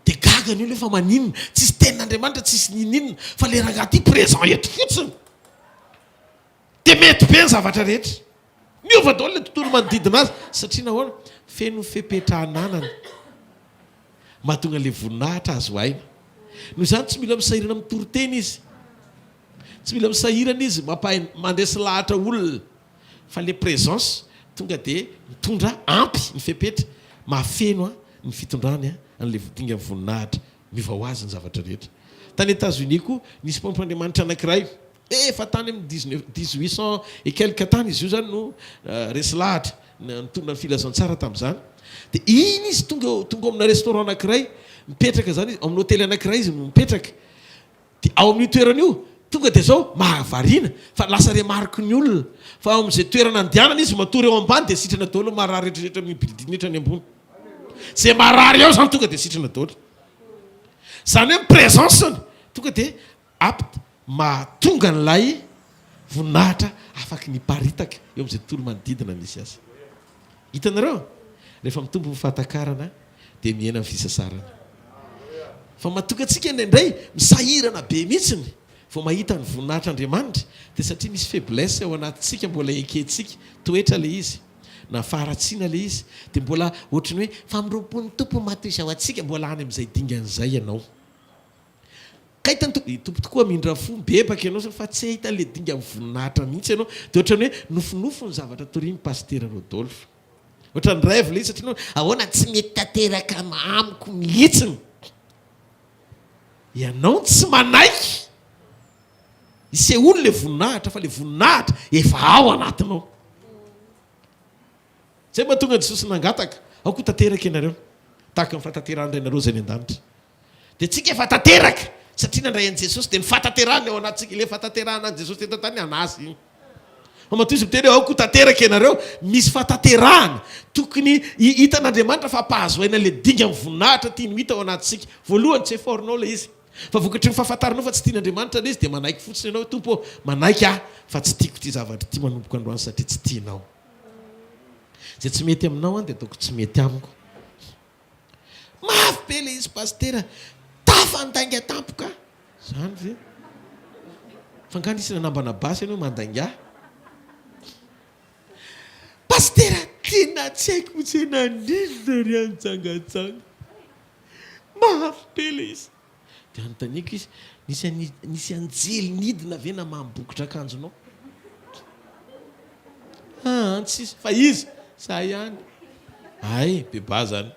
Dia gaga ny olona hoe fa maninona? Tsisy tenin'Andriamanitra, tsisy ninininona fa ilay rangahy ity présent eto fotsiny. Dia mety be ny zavatra rehetra. Miova daholo ilay tontolo manodidina azy. Satria nahoana? Feno fepetra ananany. Mahatonga ilay voninahitra azo aina. Noho izany tsy mila misahirana mitory teny izy. Tsy mila misahirana izy mampahay mandresy lahatra olona. Fa ilay présence. tonga dia mitondra ampy ny fepetra mahafeno ny fitondrany an'ilay dingan'ny voninahitra. Miova ho azy ny zavatra rehetra. Tany Etats-Unis koa, nisy mpanompon'Andriamanitra anankiray, efa tany amin'ny dix-neuf, dix-huit cent et quelque tany izy io izany no resy lahatra nitondra ny filazantsara tamin'izany. Dia iny izy tonga eo, tonga ao amina restaurant anankiray, mipetraka izany izy, ao amin'ny hotely anankiray izy no mipetraka. Dia ao amin'io toerana io, tonga dia izao, mahavariana fa lasa remarque ny olona fa ao amin'izay toerana andehanana izy matory eo ambany dia sitrana daholo ny marary rehetra rehetra amin'ny building rehetra any ambony. Izay marary ao izany tonga dia sitrana daholo. Izany hoe ny présence-ny tonga dia apte mahatonga an'ilay voninahitra afaky ny hiparitaka eo amin'izay tontolo manodidina misy azy. Hitanareo? Rehefa mitombo ny fahatakarana dia mihena ny fisasarana. Fa mahatonga antsika indraindray misahirana be mihitsiny vao mahita ny voninahitr'Andriamanitra dia satria misy faiblesse ao anatintsika mbola ekentsika, toetra ilay izy na faharatsiana ilay izy dia mbola ohatran'ny hoe famindram-pon'ny Tompo maty izao antsika, mbola any amin'izay dingana izay ianao. Ka hitan'ny Tompo, ny Tompo tokoa hamindra fo, mibebaka ianao fa tsy hahita an'ilay dingan'ny voninahitra mihitsy ianao, dia ohatran'ny hoe nofinofy ny zavatra torian'i Pasitera Rodolphe. Ohatran'ny rêve ilay izy satria ianao, ahoana tsy mety tanteraka amiko mihitsiny. Ianao no tsy manaiky hisehoany ilay voninahitra fa ilay voninahitra efa ao anatinao. Izay mahatonga an'i Jesosy nangataka, aoka ho tanteraka ianareo, tahaka ny fahatanterahan'ny Rainareo izay any an-danitra. Dia tsika efa tanteraka satria nandray an'i Jesosy dia ny fahatanterahany ao anatintsika, ilay fahatanterahana an'i Jesosy teto an-tany an'azy iny. Fa matoa izy miteny hoe aoka ho tanteraka ianareo, misy fahatanterahana tokony hitan'Andriamanitra fa hampahazo aina ilay dingan'ny voninahitra tiany ho hita ao anatintsika. Voalohany tsy effort-nao ilay izy. Fa vokatry ny fahafantaranao fa tsy tian'Andriamanitra ilay izy dia manaiky fotsiny ianao hoe Tompo ô, manaiky aho fa tsy tiako ity zavatra ity manomboka androany satria tsy tianao. Izay tsy mety aminao an dia ataoko tsy mety amiko. Mafy be le izy pasitera, tafandainga tampoka. Zany ve? Fa nga nisy nanambana basy ianao mandainga? Pasitera, tena tsy haiko mihitsy hoe naninona ry anjangajanga. Mafy be le izy. Dia anontaniako izy, nisy nisy anjely nidina ve namaha ny bokotr'akanjonao? Aa tsisy, fa iza? Za ihany. Hay, beba zany.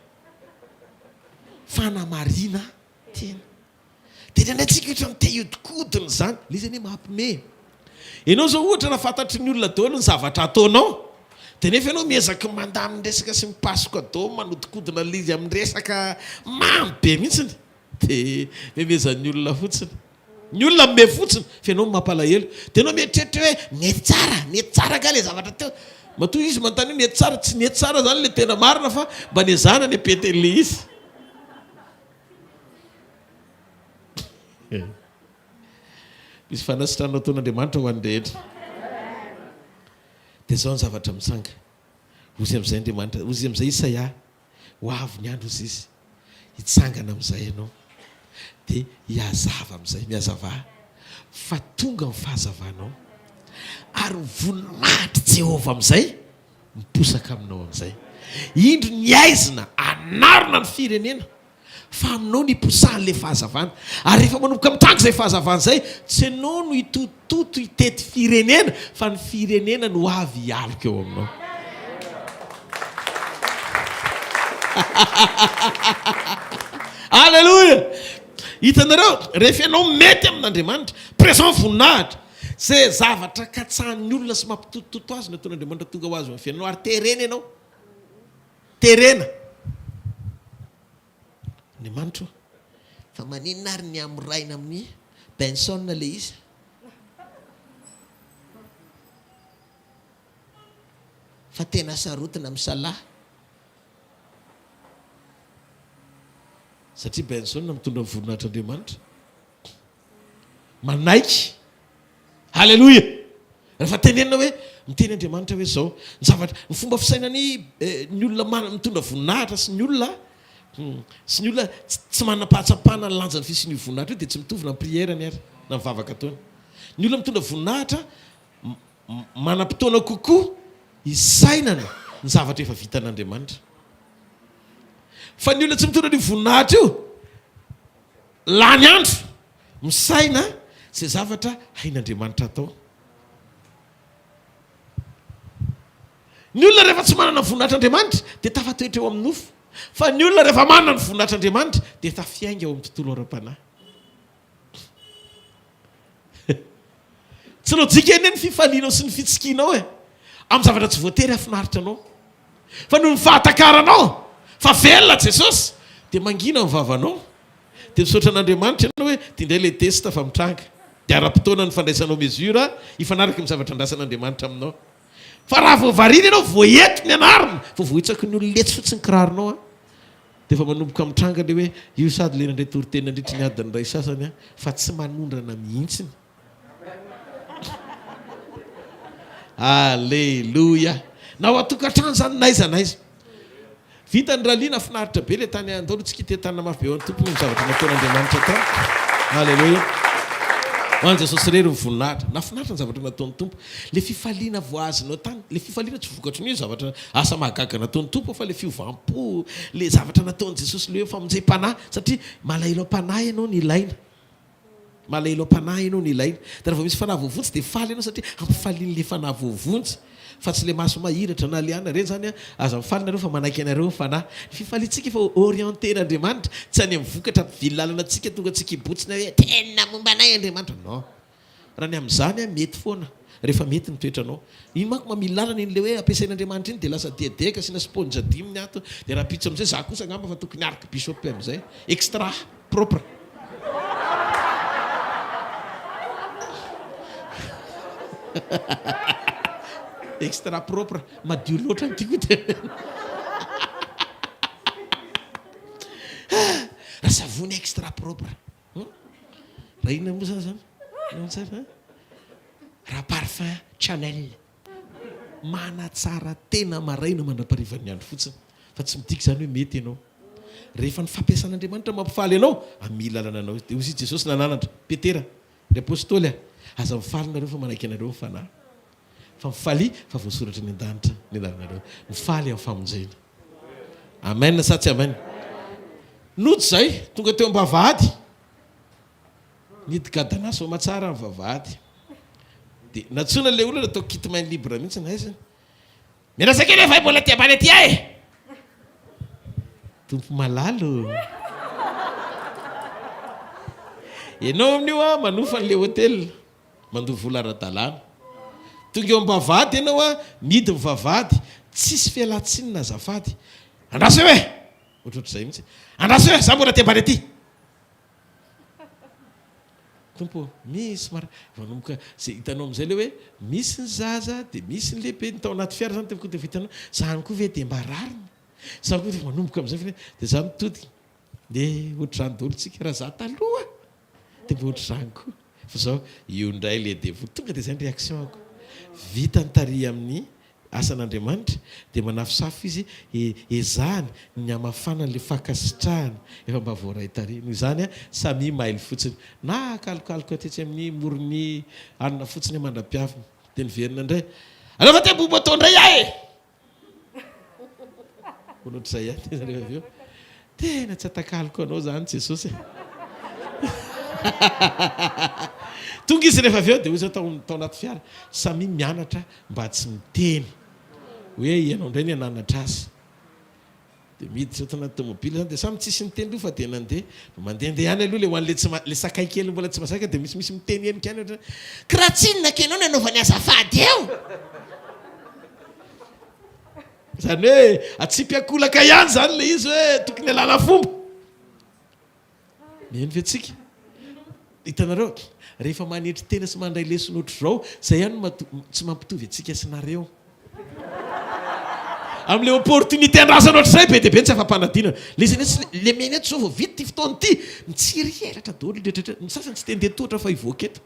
Fanamarina tena. Dia indraindray tsika ohatran'ny te hiodikodina izany. Ilay izy anie mampime. Ianao izao ohatra raha fantatry ny olona daholo ny zavatra ataonao, dia nefa ianao miezaka mandamina resaka sy mipasoka daholo, manodikodina an'ilay izy amin'ny resaka mamy be mihitsiny. Dia memezan'ny olona fotsiny. Ny olona mime fotsiny fa ianao no mampalahelo. Dia ianao mieritreritra hoe nety tsara, nety tsara angaha ilay zavatra teo. Matoa izy manontany hoe nety tsara, tsy nety tsara izany ilay tena marina fa mba nezahana ny hampety an'ilay izy. Misy fanasitranana ataon'Andriamanitra ho an'ny rehetra. Dia izao ny zavatra mitranga. Hozy amin'izay Andriamanitra, hozy amin'izay Isaia. Ho avy ny andro hozy izy, hitsangana amin'izay ianao, dia hihazava amin'izay, mihazavà, fa tonga ny fahazavanao, ary ny voninahitr'i Jehovah amin'izay miposaka aminao amin'izay. Indro ny haizina hanarona ny firenena. Fa aminao no iposahan'ilay fahazavana. Ary rehefa manomboka mitranga izay fahazavana izay, tsy ianao no hitototo hitety firenena, fa ny firenena no avy hialoka eo aminao. Aleloia! Hitanareo, rehefa ianao mety amin'Andriamanitra, présent voninahitra, izay zavatra katsahan'ny olona sy mampitotototo azy no ataon'Andriamanitra tonga ho azy eo amin'ny fiainanao, ary terena ianao. Terena. Andriamanitra o! Fa maninona ary ny hamoraina amin'i Benson ilay izy? Fa tena sarotina amin'i Salah. Satria Benson mitondra ny voninahitr'Andriamanitra. Manaiky. Haleloia! Rehefa tenenina hoe, miteny Andriamanitra hoe izao, ny zavatra, ny fomba fisainan'ny ny olona manana, mitondra voninahitra sy ny olona, sy ny olona tsy manam-pahatsapana ny lanjan'ny fisian'io voninahitra io dia tsy mitovy na ny prière-ny ary, na ny vavaka ataony. Ny olona mitondra voninahitra manam-potoana kokoa hisainana ny zavatra efa vitan'Andriamanitra. Fa ny olona tsy mitondra an'io voninahitra io, Lany andro misaina izay zavatra hain'Andriamanitra atao. Ny olona rehefa tsy manana ny voninahitr'Andriamanitra dia tafatoetra eo amin'ny nofo. Fa ny olona rehefa manana ny voninahitr'Andriamanitra dia tafiainga eo amin'ny tontolo ara-panahy. Tsy lojika anie ny fifalianao sy ny fitsikianao e! Amin'ny zavatra tsy voatery hahafinaritra anao. Fa noho ny fahatakaranao fa velona Jesosy dia mangina ny vavanao. Dia misaotra an'Andriamanitra ianao hoe ity indray ilay test fa mitranga. Dia ara-potoana ny fandraisanao mesure hifanaraka amin'ny zavatra andrasan'Andriamanitra aminao. Fa raha vao variana ianao, vao eto ny anarina, vao voahitsaky ny olona etsy fotsiny kiraronao an! Dia efa manomboka mitranga ilay hoe io sady ilay nandray toriteny nandritry ny adiny iray sasany an, fa tsy manondrana mihitsiny. Aleloia! Na ao an-tokantrano izany n'aiza n'aiza. Vita ny rallye, nafinaritra be ilay tany Andao aloha tsika hiteha-tanana mafy be ho an'ny Tompo noho ny zavatra nataon'Andriamanitra tany. Aleloia! Ho an'i Jesosy irery ny voninahitra. Nafinaritra ny zavatra nataon'ny Tompo. Ilay fifaliana voahazonao tany, ilay fifaliana tsy vokatry ny hoe zavatra asa mahagaga nataon'ny Tompo fa ilay fiovam-po, ilay zavatra nataon'i Jesosy, ilay hoe famonjem-panahy, satria malahelo am-panahy ianao no ilaina. Malahelo am-panahy ianao no ilaina. Dia raha vao misy fanahy voavonjy dia faly ianao satria ampifalian'ilay fanahy voavonjy fa tsy ilay maso mahiratra na liana. Ireny izany an, aza mifaly nareo fa manaiky anareo ny fanahy. Ny fifaliantsika efa orienter-n'Andriamanitra, tsy any amin'ny vokatra mpivily lalana antsika tonga antsika hibotsina hoe tena momba anay Andriamanitra. Non. Raha ny amin'izany an, mety foana rehefa mety ny toetranao. Iny manko mamily lalana iny ilay hoe ampiasain'Andriamanitra iny dia lasa diadeka asiana spaonja dimy ny ato dia rahampitso amin'izay za kosa angamba fa tokony archbishop amin'izay. Extra. Propre. Extra propre. Madio loatra ny tiako hotenenina. Raha savony extra propre. Raha inona moa zany zany? Inona tsara? Raha parfum Chanel. Manatsara tena maraina mandra-parivan'ny andro fotsiny. Fa tsy midika izany hoe mety ianao. Rehefa ny fampiasan'Andriamanitra mampifaly anao, hamily lalana anao Izy. Dia hoy izy Jesosy nananatra, Petera, ry Apostoly a, aza mifaly nareo fa manaiky anareo ny Fanahy. Fa mifalia fa voasoratra any an-danitra ny anaranareo. Mifaly amin'ny famonjena. Amen sa tsy amen? Nody izay, tonga teo am-bavahady. Nidy gadana soamatsara ny vavahady. Dia nantsoina ilay olona natao kit main libre mihitsy ny aiziny. Miandrasa kely fa mbola aty ambany aty aho e! Tompo malala ô! Ianao amin'io an, manofa an'ilay hotel, mandoa vola ara-dalàna. Tonga eo am-bavahady ianao an, mihidy ny vavahady, tsisy fialan-tsiny na azafady. Andraso eo e! Ohatrohatr'izay mihitsy. Andraso eo e, za mbola aty ambany aty. Tompo ô, misy mara, manomboka izay hitanao amin'izay ilay hoe misy ny zaza dia misy ny lehibe, ny tao anaty fiara izany teo koa dia efa hitanao, izany koa ve dia mba rariny? Izany koa dia manomboka amin'izay fa dia izaho mitodika, dia ohatr'izany daholo tsika, raha izaho taloha dia mba ohatr'izany koa, fa izao io indray ilay devoly, tonga dia izay ny réaction-ko, vita ny tary amin'ny Asan'Andriamanitra, dia manafosafo izy, ezahany ny hamafana an'ilay fankasitrahana efa mba voaray tary. Noho izany, samia mailo fotsiny. Na akalokaloka tetsy amin'ny moron'ny alina fotsiny mandra-piaviny. Dia niverina indray. Aleo fa te hamboly moto indray aho e! Mbola ohatr'izay ihany izy rehefa avy eo. Tena tsy atakaloko anao izany Jesosy e! Tonga izy rehefa avy eo dia hoy izy tao tao anaty fiara, samia mianatra mba tsy miteny hoe ianao indray ny hananatra azy. Dia miditra tao anaty tomobile izany dia samy tsisy niteny aloha fa dia nandeha. Mandehandeha ihany aloha ilay ho an'ilay tsy ilay sakay kely mbola tsy masaka dia misimisy miteny henika ihany ohatran'ny hoe, K'raha tsinona k'enao nanaovany azafady eo! Izany hoe atsipy ankolaka ihany izany ilay izy hoe tokony halala fomba. Mino ve tsika? Hitanareo, rehefa manetry tena sy mandray lesona ohatr'izao, izay ihany no tsy mampitovy antsika sy nareo. Amin'ilay opportunité andrasana ohatr'izay, be dia be ny tsy afa-panadinana. Ilay izy anie tsy ilay mena eto izao vao vita ity fotoana ity, mitsiry elatra daholo ny rehetra rehetra, ny sasany tsy te handeha tohatra fa hivoaka eto.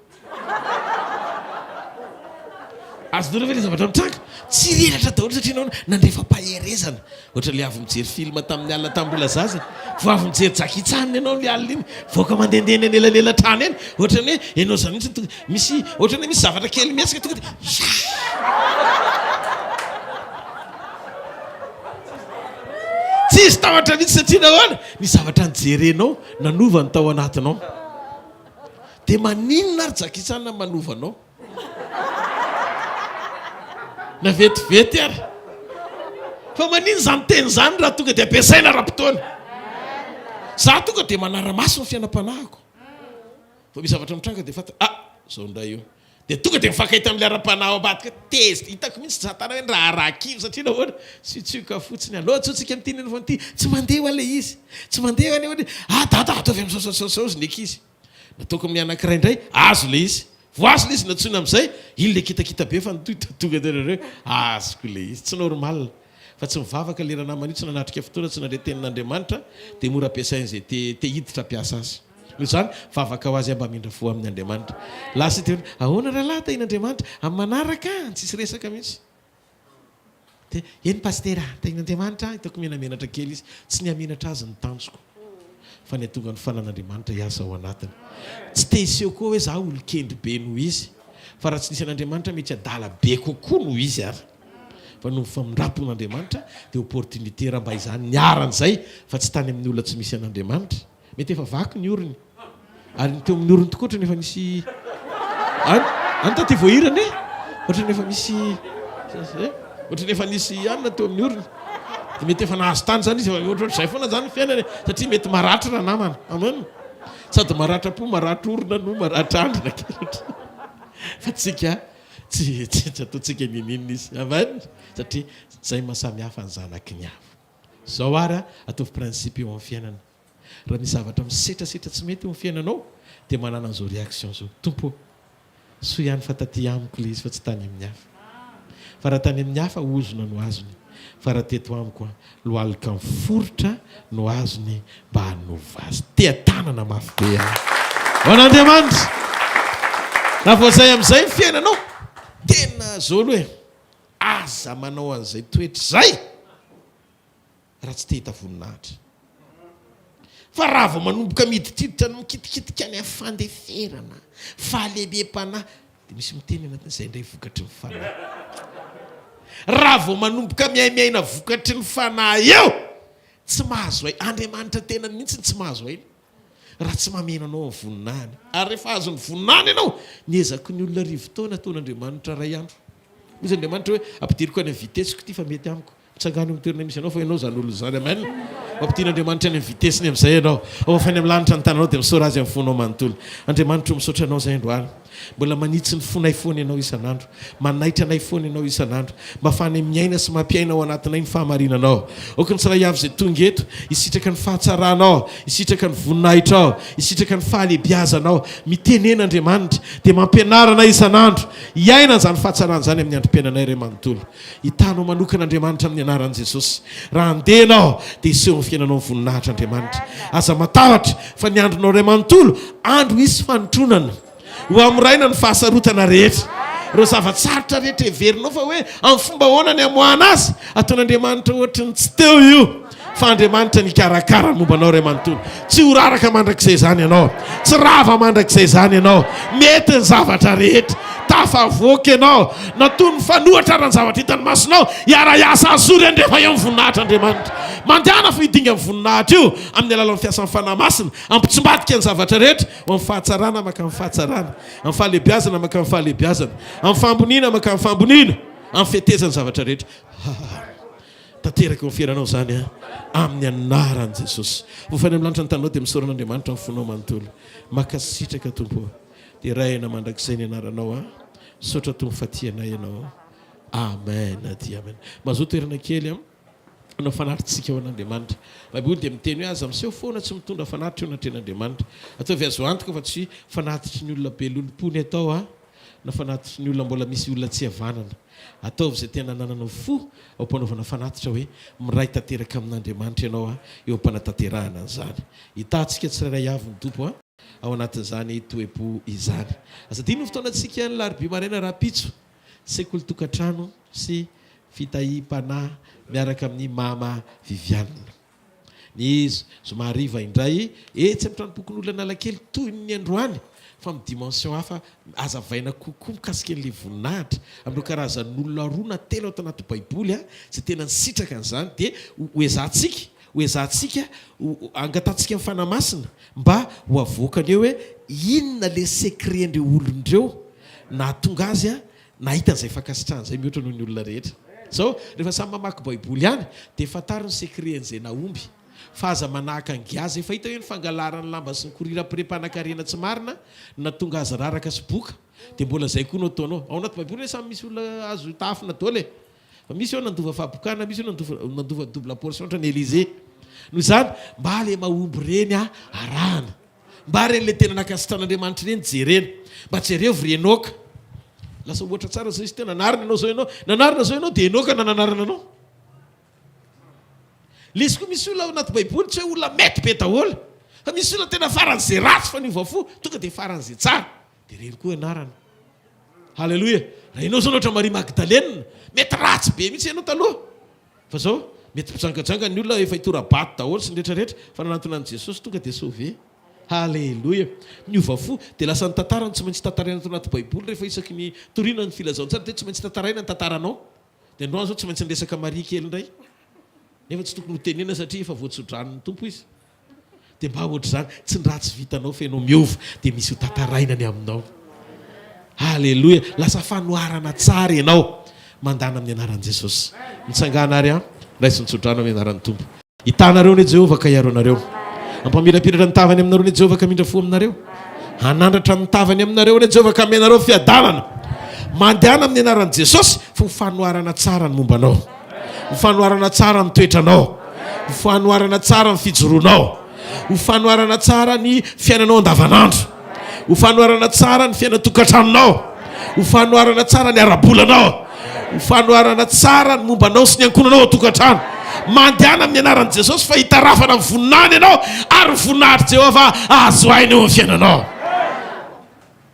Azonareo ve ilay zavatra mitranga? Tsy reraka daholo satria nahoana? Nandre fampaherezana. Ohatra ilay avy mijery film tamin'ny alina tamin'ny mbola zaza. Vao avy mijery Jackie Chan ianao ilay alina iny. Voaka mandehandeha eny anelanelan-trano eny. Ohatra ny hoe ianao izany mihitsy no tonga misy ohatra ny hoe misy zavatra kely mihetsika tonga dia Tsisy tahotra mihitsy satria nahoana? Ny zavatra nijerenao nanova ny tao anatinao. Dia maninona ary Jackie Chan manova anao? Na vetivety ary. Fa manino izany teny izany raha tonga dia ampiasaina ara-potoana? Za tonga dia manara-maso ny fiainam-panahiko. Vao misy zavatra mitranga dia fantatra, ah, izao indray io. Dia tonga dia mifankahita amin'ilay ara-panahy ao ambadika, tezitra. Hitako mihitsy satana hoe raharaha kivy satria nahoana? Siotsioka fotsiny, aleo antsointsika amin'ity ny ity. Tsy mandeha hoa ilay izy. Tsy mandeha hoa ilay izy. Ah dada, ataovy amin'izao izao izao izao ny ankizy. Nataoko amin'ny anankiray indray, azo ilay izy. Vao azo ilay izy nantsoina amin'izay, iny ilay kitakita be fa nitohy tonga teo nareo, azoko ilay izy. Tsy normal. Fa tsy mivavaka ilay ranamana io, tsy nanatrika fotoana, tsy nandre tenin'Andriamanitra, dia mora ampiasain'izay te te hiditra hampiasa azy. Noho izany, vavaka ho azy mba hamindra fo aminy Andriamanitra. Lasa ity hoe, ahoana rahalahy, tahin'Andriamanitra, amin'ny manaraka an! Tsisy resaka mihitsy. Dia, eny Pasitera, tahin'Andriamanitra an! Hitako menamenatra kely izy. Tsy ny hamenatra azy ny tanjoko, fa ny hahatonga ny fanan'Andriamanitra hiasa ao anatiny. Tsy te hiseho koa hoe za olon-kendry be noho izy, fa raha tsy nisy an'Andriamanitra mety adala be kokoa noho izy ary. Fa noho ny famindram-pon'Andriamanitra dia opportunité raha mba izany niharan'izay fa tsy tany amin'ny olona tsy misy an'Andriamanitra. Mety efa vaky ny orony. Ary ny teo amin'ny orony tokoa ohatrany efa misy any any taty voahirana e! Ohatrany efa misy eh! Ohatrany efa nisy anona teo amin'ny orony. Dia mety efa nahazo tany izany izy, ohatrohatr'izay foana izany ny fiainana e! Satria mety maratra ranamana. Amen! Sady maratra po, maratra orona no maratra andrina kely ohatrany. Fa tsika tsy tsy ataontsika n'inon'inona izy. Amen! Satria izay maha samy hafa ny zanaky ny avo. Izao ary a, ataovy principe eo amin'ny fiainana. Raha misy zavatra misetrasetra tsy mety eo amin'ny fiainanao dia manana an'izao réaction izao, Tompo ô, soa ihany fa taty amiko ilay izy fa tsy tany amin'ny hafa. Fa raha tany amin'ny hafa, ozona no azony, fa raha teto amiko, lohalika miforitra no azony mba hanova azy. Teha-tanana mafy be aho ho an'Andriamanitra. Raha vao izay amin'izay ny fiainanao, tena zao aloha e, aza manao an'izay toetra izay! raha tsy te hita voninahitra. Fa raha vao manomboka miditriditra ny mikitikitika any amin'ny fandeferana, fahalemem-panahy, dia misy miteny anatin'izay indray vokatry ny fanahy. Raha vao manomboka miaimiaina vokatry ny fanahy eo, tsy mahazo aina. Andriamanitra tenany mihitsy no tsy mahazo aina raha tsy mameno anao amin'ny voninahiny. Ary rehefa azon'ny voninahiny ianao, ny ezaky ny olona arivotaona ataon'Andriamanitra iray andro. Hoy Andriamanitra hoe, ampidiriko any amin'ny vitesiko ity fa mety amiko. Mitsangàna eo amin'ny toerana misy anao fa ianao izany olona izany. Amen. Mampidin'Andriamanitra any amin'ny vitesiny amin'izay ianao. Ao afainy amin'ny lanitra ny tananao dia misaora Azy amin'ny fonao manontolo. Andriamanitra o, misaotra Anao izahay androany. Mbola manitsy ny fonay foana Ianao isan'andro. Manaitra anay foana Ianao isan'andro. Mba ahafahanay miaina sy mampiaina ao anatinay ny fahamarinanao. Aoka ny tsirairay avy izay tonga eto hisitraka ny fahatsaranao, hisitraka ny voninahitrao, hisitraka ny fahalehibiazanao. Mitenena Andriamanitra, dia mampianara anay isan'andro hiaina an'izany fahatsarana izany amin'ny androm-piainanay iray manontolo. Hitanao manokana Andriamanitra amin'ny anaran'i Jesosy. Raha handeha ianao dia hiseho amin'ny fiainanao ny voninahitra Andriamanitra. Aza matahotra fa ny andronao iray manontolo andro hisy fanotronana. Ho hamoraina ny fahasarotana rehetra. Ireo zava-tsarotra rehetra heverinao fa hoe amin'ny fomba ahoana ny hamoahana azy, ataon'Andriamanitra ohatry ny tsy teo io. Fa Andriamanitra nikarakara ny momba anao iray manontolo. Tsy ho raraka mandrakizay izany ianao. Tsy rava mandrakizay izany ianao. Mety ny zavatra rehetra. Tafavoaka ianao. Na toy ny mifanohitra ara ny zavatra hitan'ny masonao, hiara-hiasa azory andrefa eo amin'ny voninahitr'Andriamanitra. Mandehana fa io dingan'ny voninahitra io, amin'ny alalan'ny fiasan'ny Fanahy Masina, hampitsimbadika ny zavatra rehetra ho amin'ny fahatsarana mankany fahatsarana, amin'ny fahalehibiazana mankany fahalehibiazana, amin'ny fahamboniana mankany fahamboniana, amin'ny fetezan'ny zavatra rehetra. Ha! Tanteraka eo amin'ny fiainanao izany an, amin'ny anaran'i Jesosy. Voafaina amin'ny lanitra ny taninao dia misaora an'Andriamanitra amin'ny fonao manontolo. Mankasitraka Tompo ô. Deraina mandrakizay ny anaranao an. Misaotra Tompo fa tia anay Ianao. Amen dia amen. Mazoa toerana kely an. Hanao fanatitsika ho an'Andriamanitra. Baiboly dia miteny hoe aza miseho foana tsy mitondra fanatitra eo anatrehan'Andriamanitra. Ataovy azo antoka fa tsy fanatitry ny olona be lolompo ny atao an. na fanatitry ny olona mbola misy olona tsy havanana. Ataovy izay tena anananao fo ao am-panaovana fanatitra hoe miray tanteraka amin'Andriamanitra ianao eo am-panatanterahana an'izany. Hitahantsika tsirairay avy ny Tompo ao anatin'izany toe-po izany. Aza adino ny fotoanantsika ny Larobia maraina rahampitso, sekoly tokantrano sy fitahiam-panahy miaraka amin'i Mama Viviane. Ny zoma hariva indray etsy amin'ny tranompokonolona Analakely toy ny androany fa amin'ny dimension hafa hazavaina kokoa mikasika an'ilay voninahitra amin'ireo karazan'olona roa na telo ato anaty baiboly izay tena nisitraka an'izany dia ho ezahantsika ho ezahantsika ho angatahantsika ny Fanahy Masina mba ho avoakany eo hoe inona ilay secret-n'ireo olona ireo nahatonga azy nahita an'izay fankasitrahana izay mihoatra noho ny olona rehetra. Zao, rehefa samy mamaky baiboly ihany dia fantaro ny secret an'izay nahomby. Fa aza manahaka an'i Giaza. Efa hita hoe ny fangalarany lamba sy ny korira-pire mpanankarena tsy marina no nahatonga azy raraka sy boka. Dia mbola izay koa no ataonao. Ao anaty baiboly anie samy misy olona azo tahafina daholo e. Fa misy eo nandova fahabokana, misy eo nandova nandova double portion ohatran'i Elysée. Noho izany, mba le mahomby ireny arahana. Mba ireny le tena nankasitran'Andriamanitra ireny jerena. Mba jerevo ry Enoka. Lasa ohatra tsara zao izy teo, nanarina ianao zao ianao, nanarina zao ianao dia Enoka nananarana anao. Le izy koa misy olona ao anaty baiboly tsy hoe olona mety be daholo fa misy olona tena faran'izay ratsy fa niova fo tonga dia faran'izay tsara. Dia ireny koa ianarana. Haleloia. Raha ianao zao no ohatra Maria Magdalena, mety ratsy be mihitsy ianao taloha. Fa zao, mety mpijangajanga ny olona efa hitora-bato daholo sy ny rehetra rehetra, fa nanantona an'i Jesosy tonga dia sauvé. Haleloia. Niova fo, dia lasa ny tantara no tsy maintsy tantaraina ato anaty baiboly rehefa isaky ny toriana ny filazantsara dia tsy maintsy tantaraina ny tantaranao. Dia androany zao tsy maintsy niresaka Maria kely indray. Nefa tsy tokony ho tenenina satria efa voatsodranon'ny Tompo izy. Dia mba ohatr'izany, tsy ny ratsy vitanao fa ianao miova, dia misy ho tantaraina ny aminao. Haleloia! Lasa fanoharana tsara ianao. Mandàna amin'ny anaran'i Jesosy. Mitsangàna ary an, raiso ny tsodrano amin'ny anaran'ny Tompo. Hitanareo anie Jehovah ka hiaro anareo. Hampamirapiratra ny tavany aminareo anie Jehovah ka hamindra fo aminareo. Hanandratra ny tavany aminareo anie Jehovah ka hanome anareo fiadanana. Mandehana amin'ny anaran'i Jesosy fa ho fanoharana tsara ny momba anao. Ho fanoharana tsara ny toetranao. Ho fanoharana tsara ny fijoroanao. Ho fanoharana tsara ny fiainanao andavanandro. Ho fanoharana tsara ny fiainan-tokantranonao. Ho fanoharana tsara ny ara-bolanao. Ho fanoharana tsara ny momba anao sy ny ankohonanao ao an-tokantrano. Mandehana amin'ny anaran'i Jesosy fa hitarafana ny voninahiny ianao ary ny voninahitr'i Jehovah ahazo aina eo amin'ny fiainanao.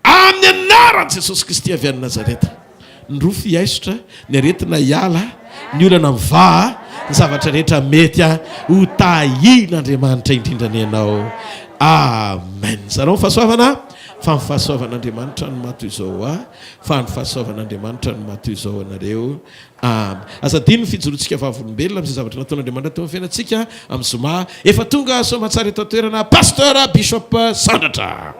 Amin'ny anaran'i Jesosy Kristy avy any Nazareta, ny rofy hiaisotra, ny aretina hiala, ny olana mivaha, ny zavatra rehetra mety ho tahian'Andriamanitra indrindra anie ianao. Amen. Zarao ny fahasoavana, fa ny fahasoavan'Andriamanitra no maha toy izao ho ahy, fa ny fahasoavan'Andriamanitra no maha toy izao anareo. Amen. Aza adino ny fijoroantsika vavolombelona amin'izay zavatra nataon'Andriamanitra teo amin'ny fiainantsika amin'ny zoma. Efa tonga soamantsara eto an-toerana Pasteur Bishop Sandratra.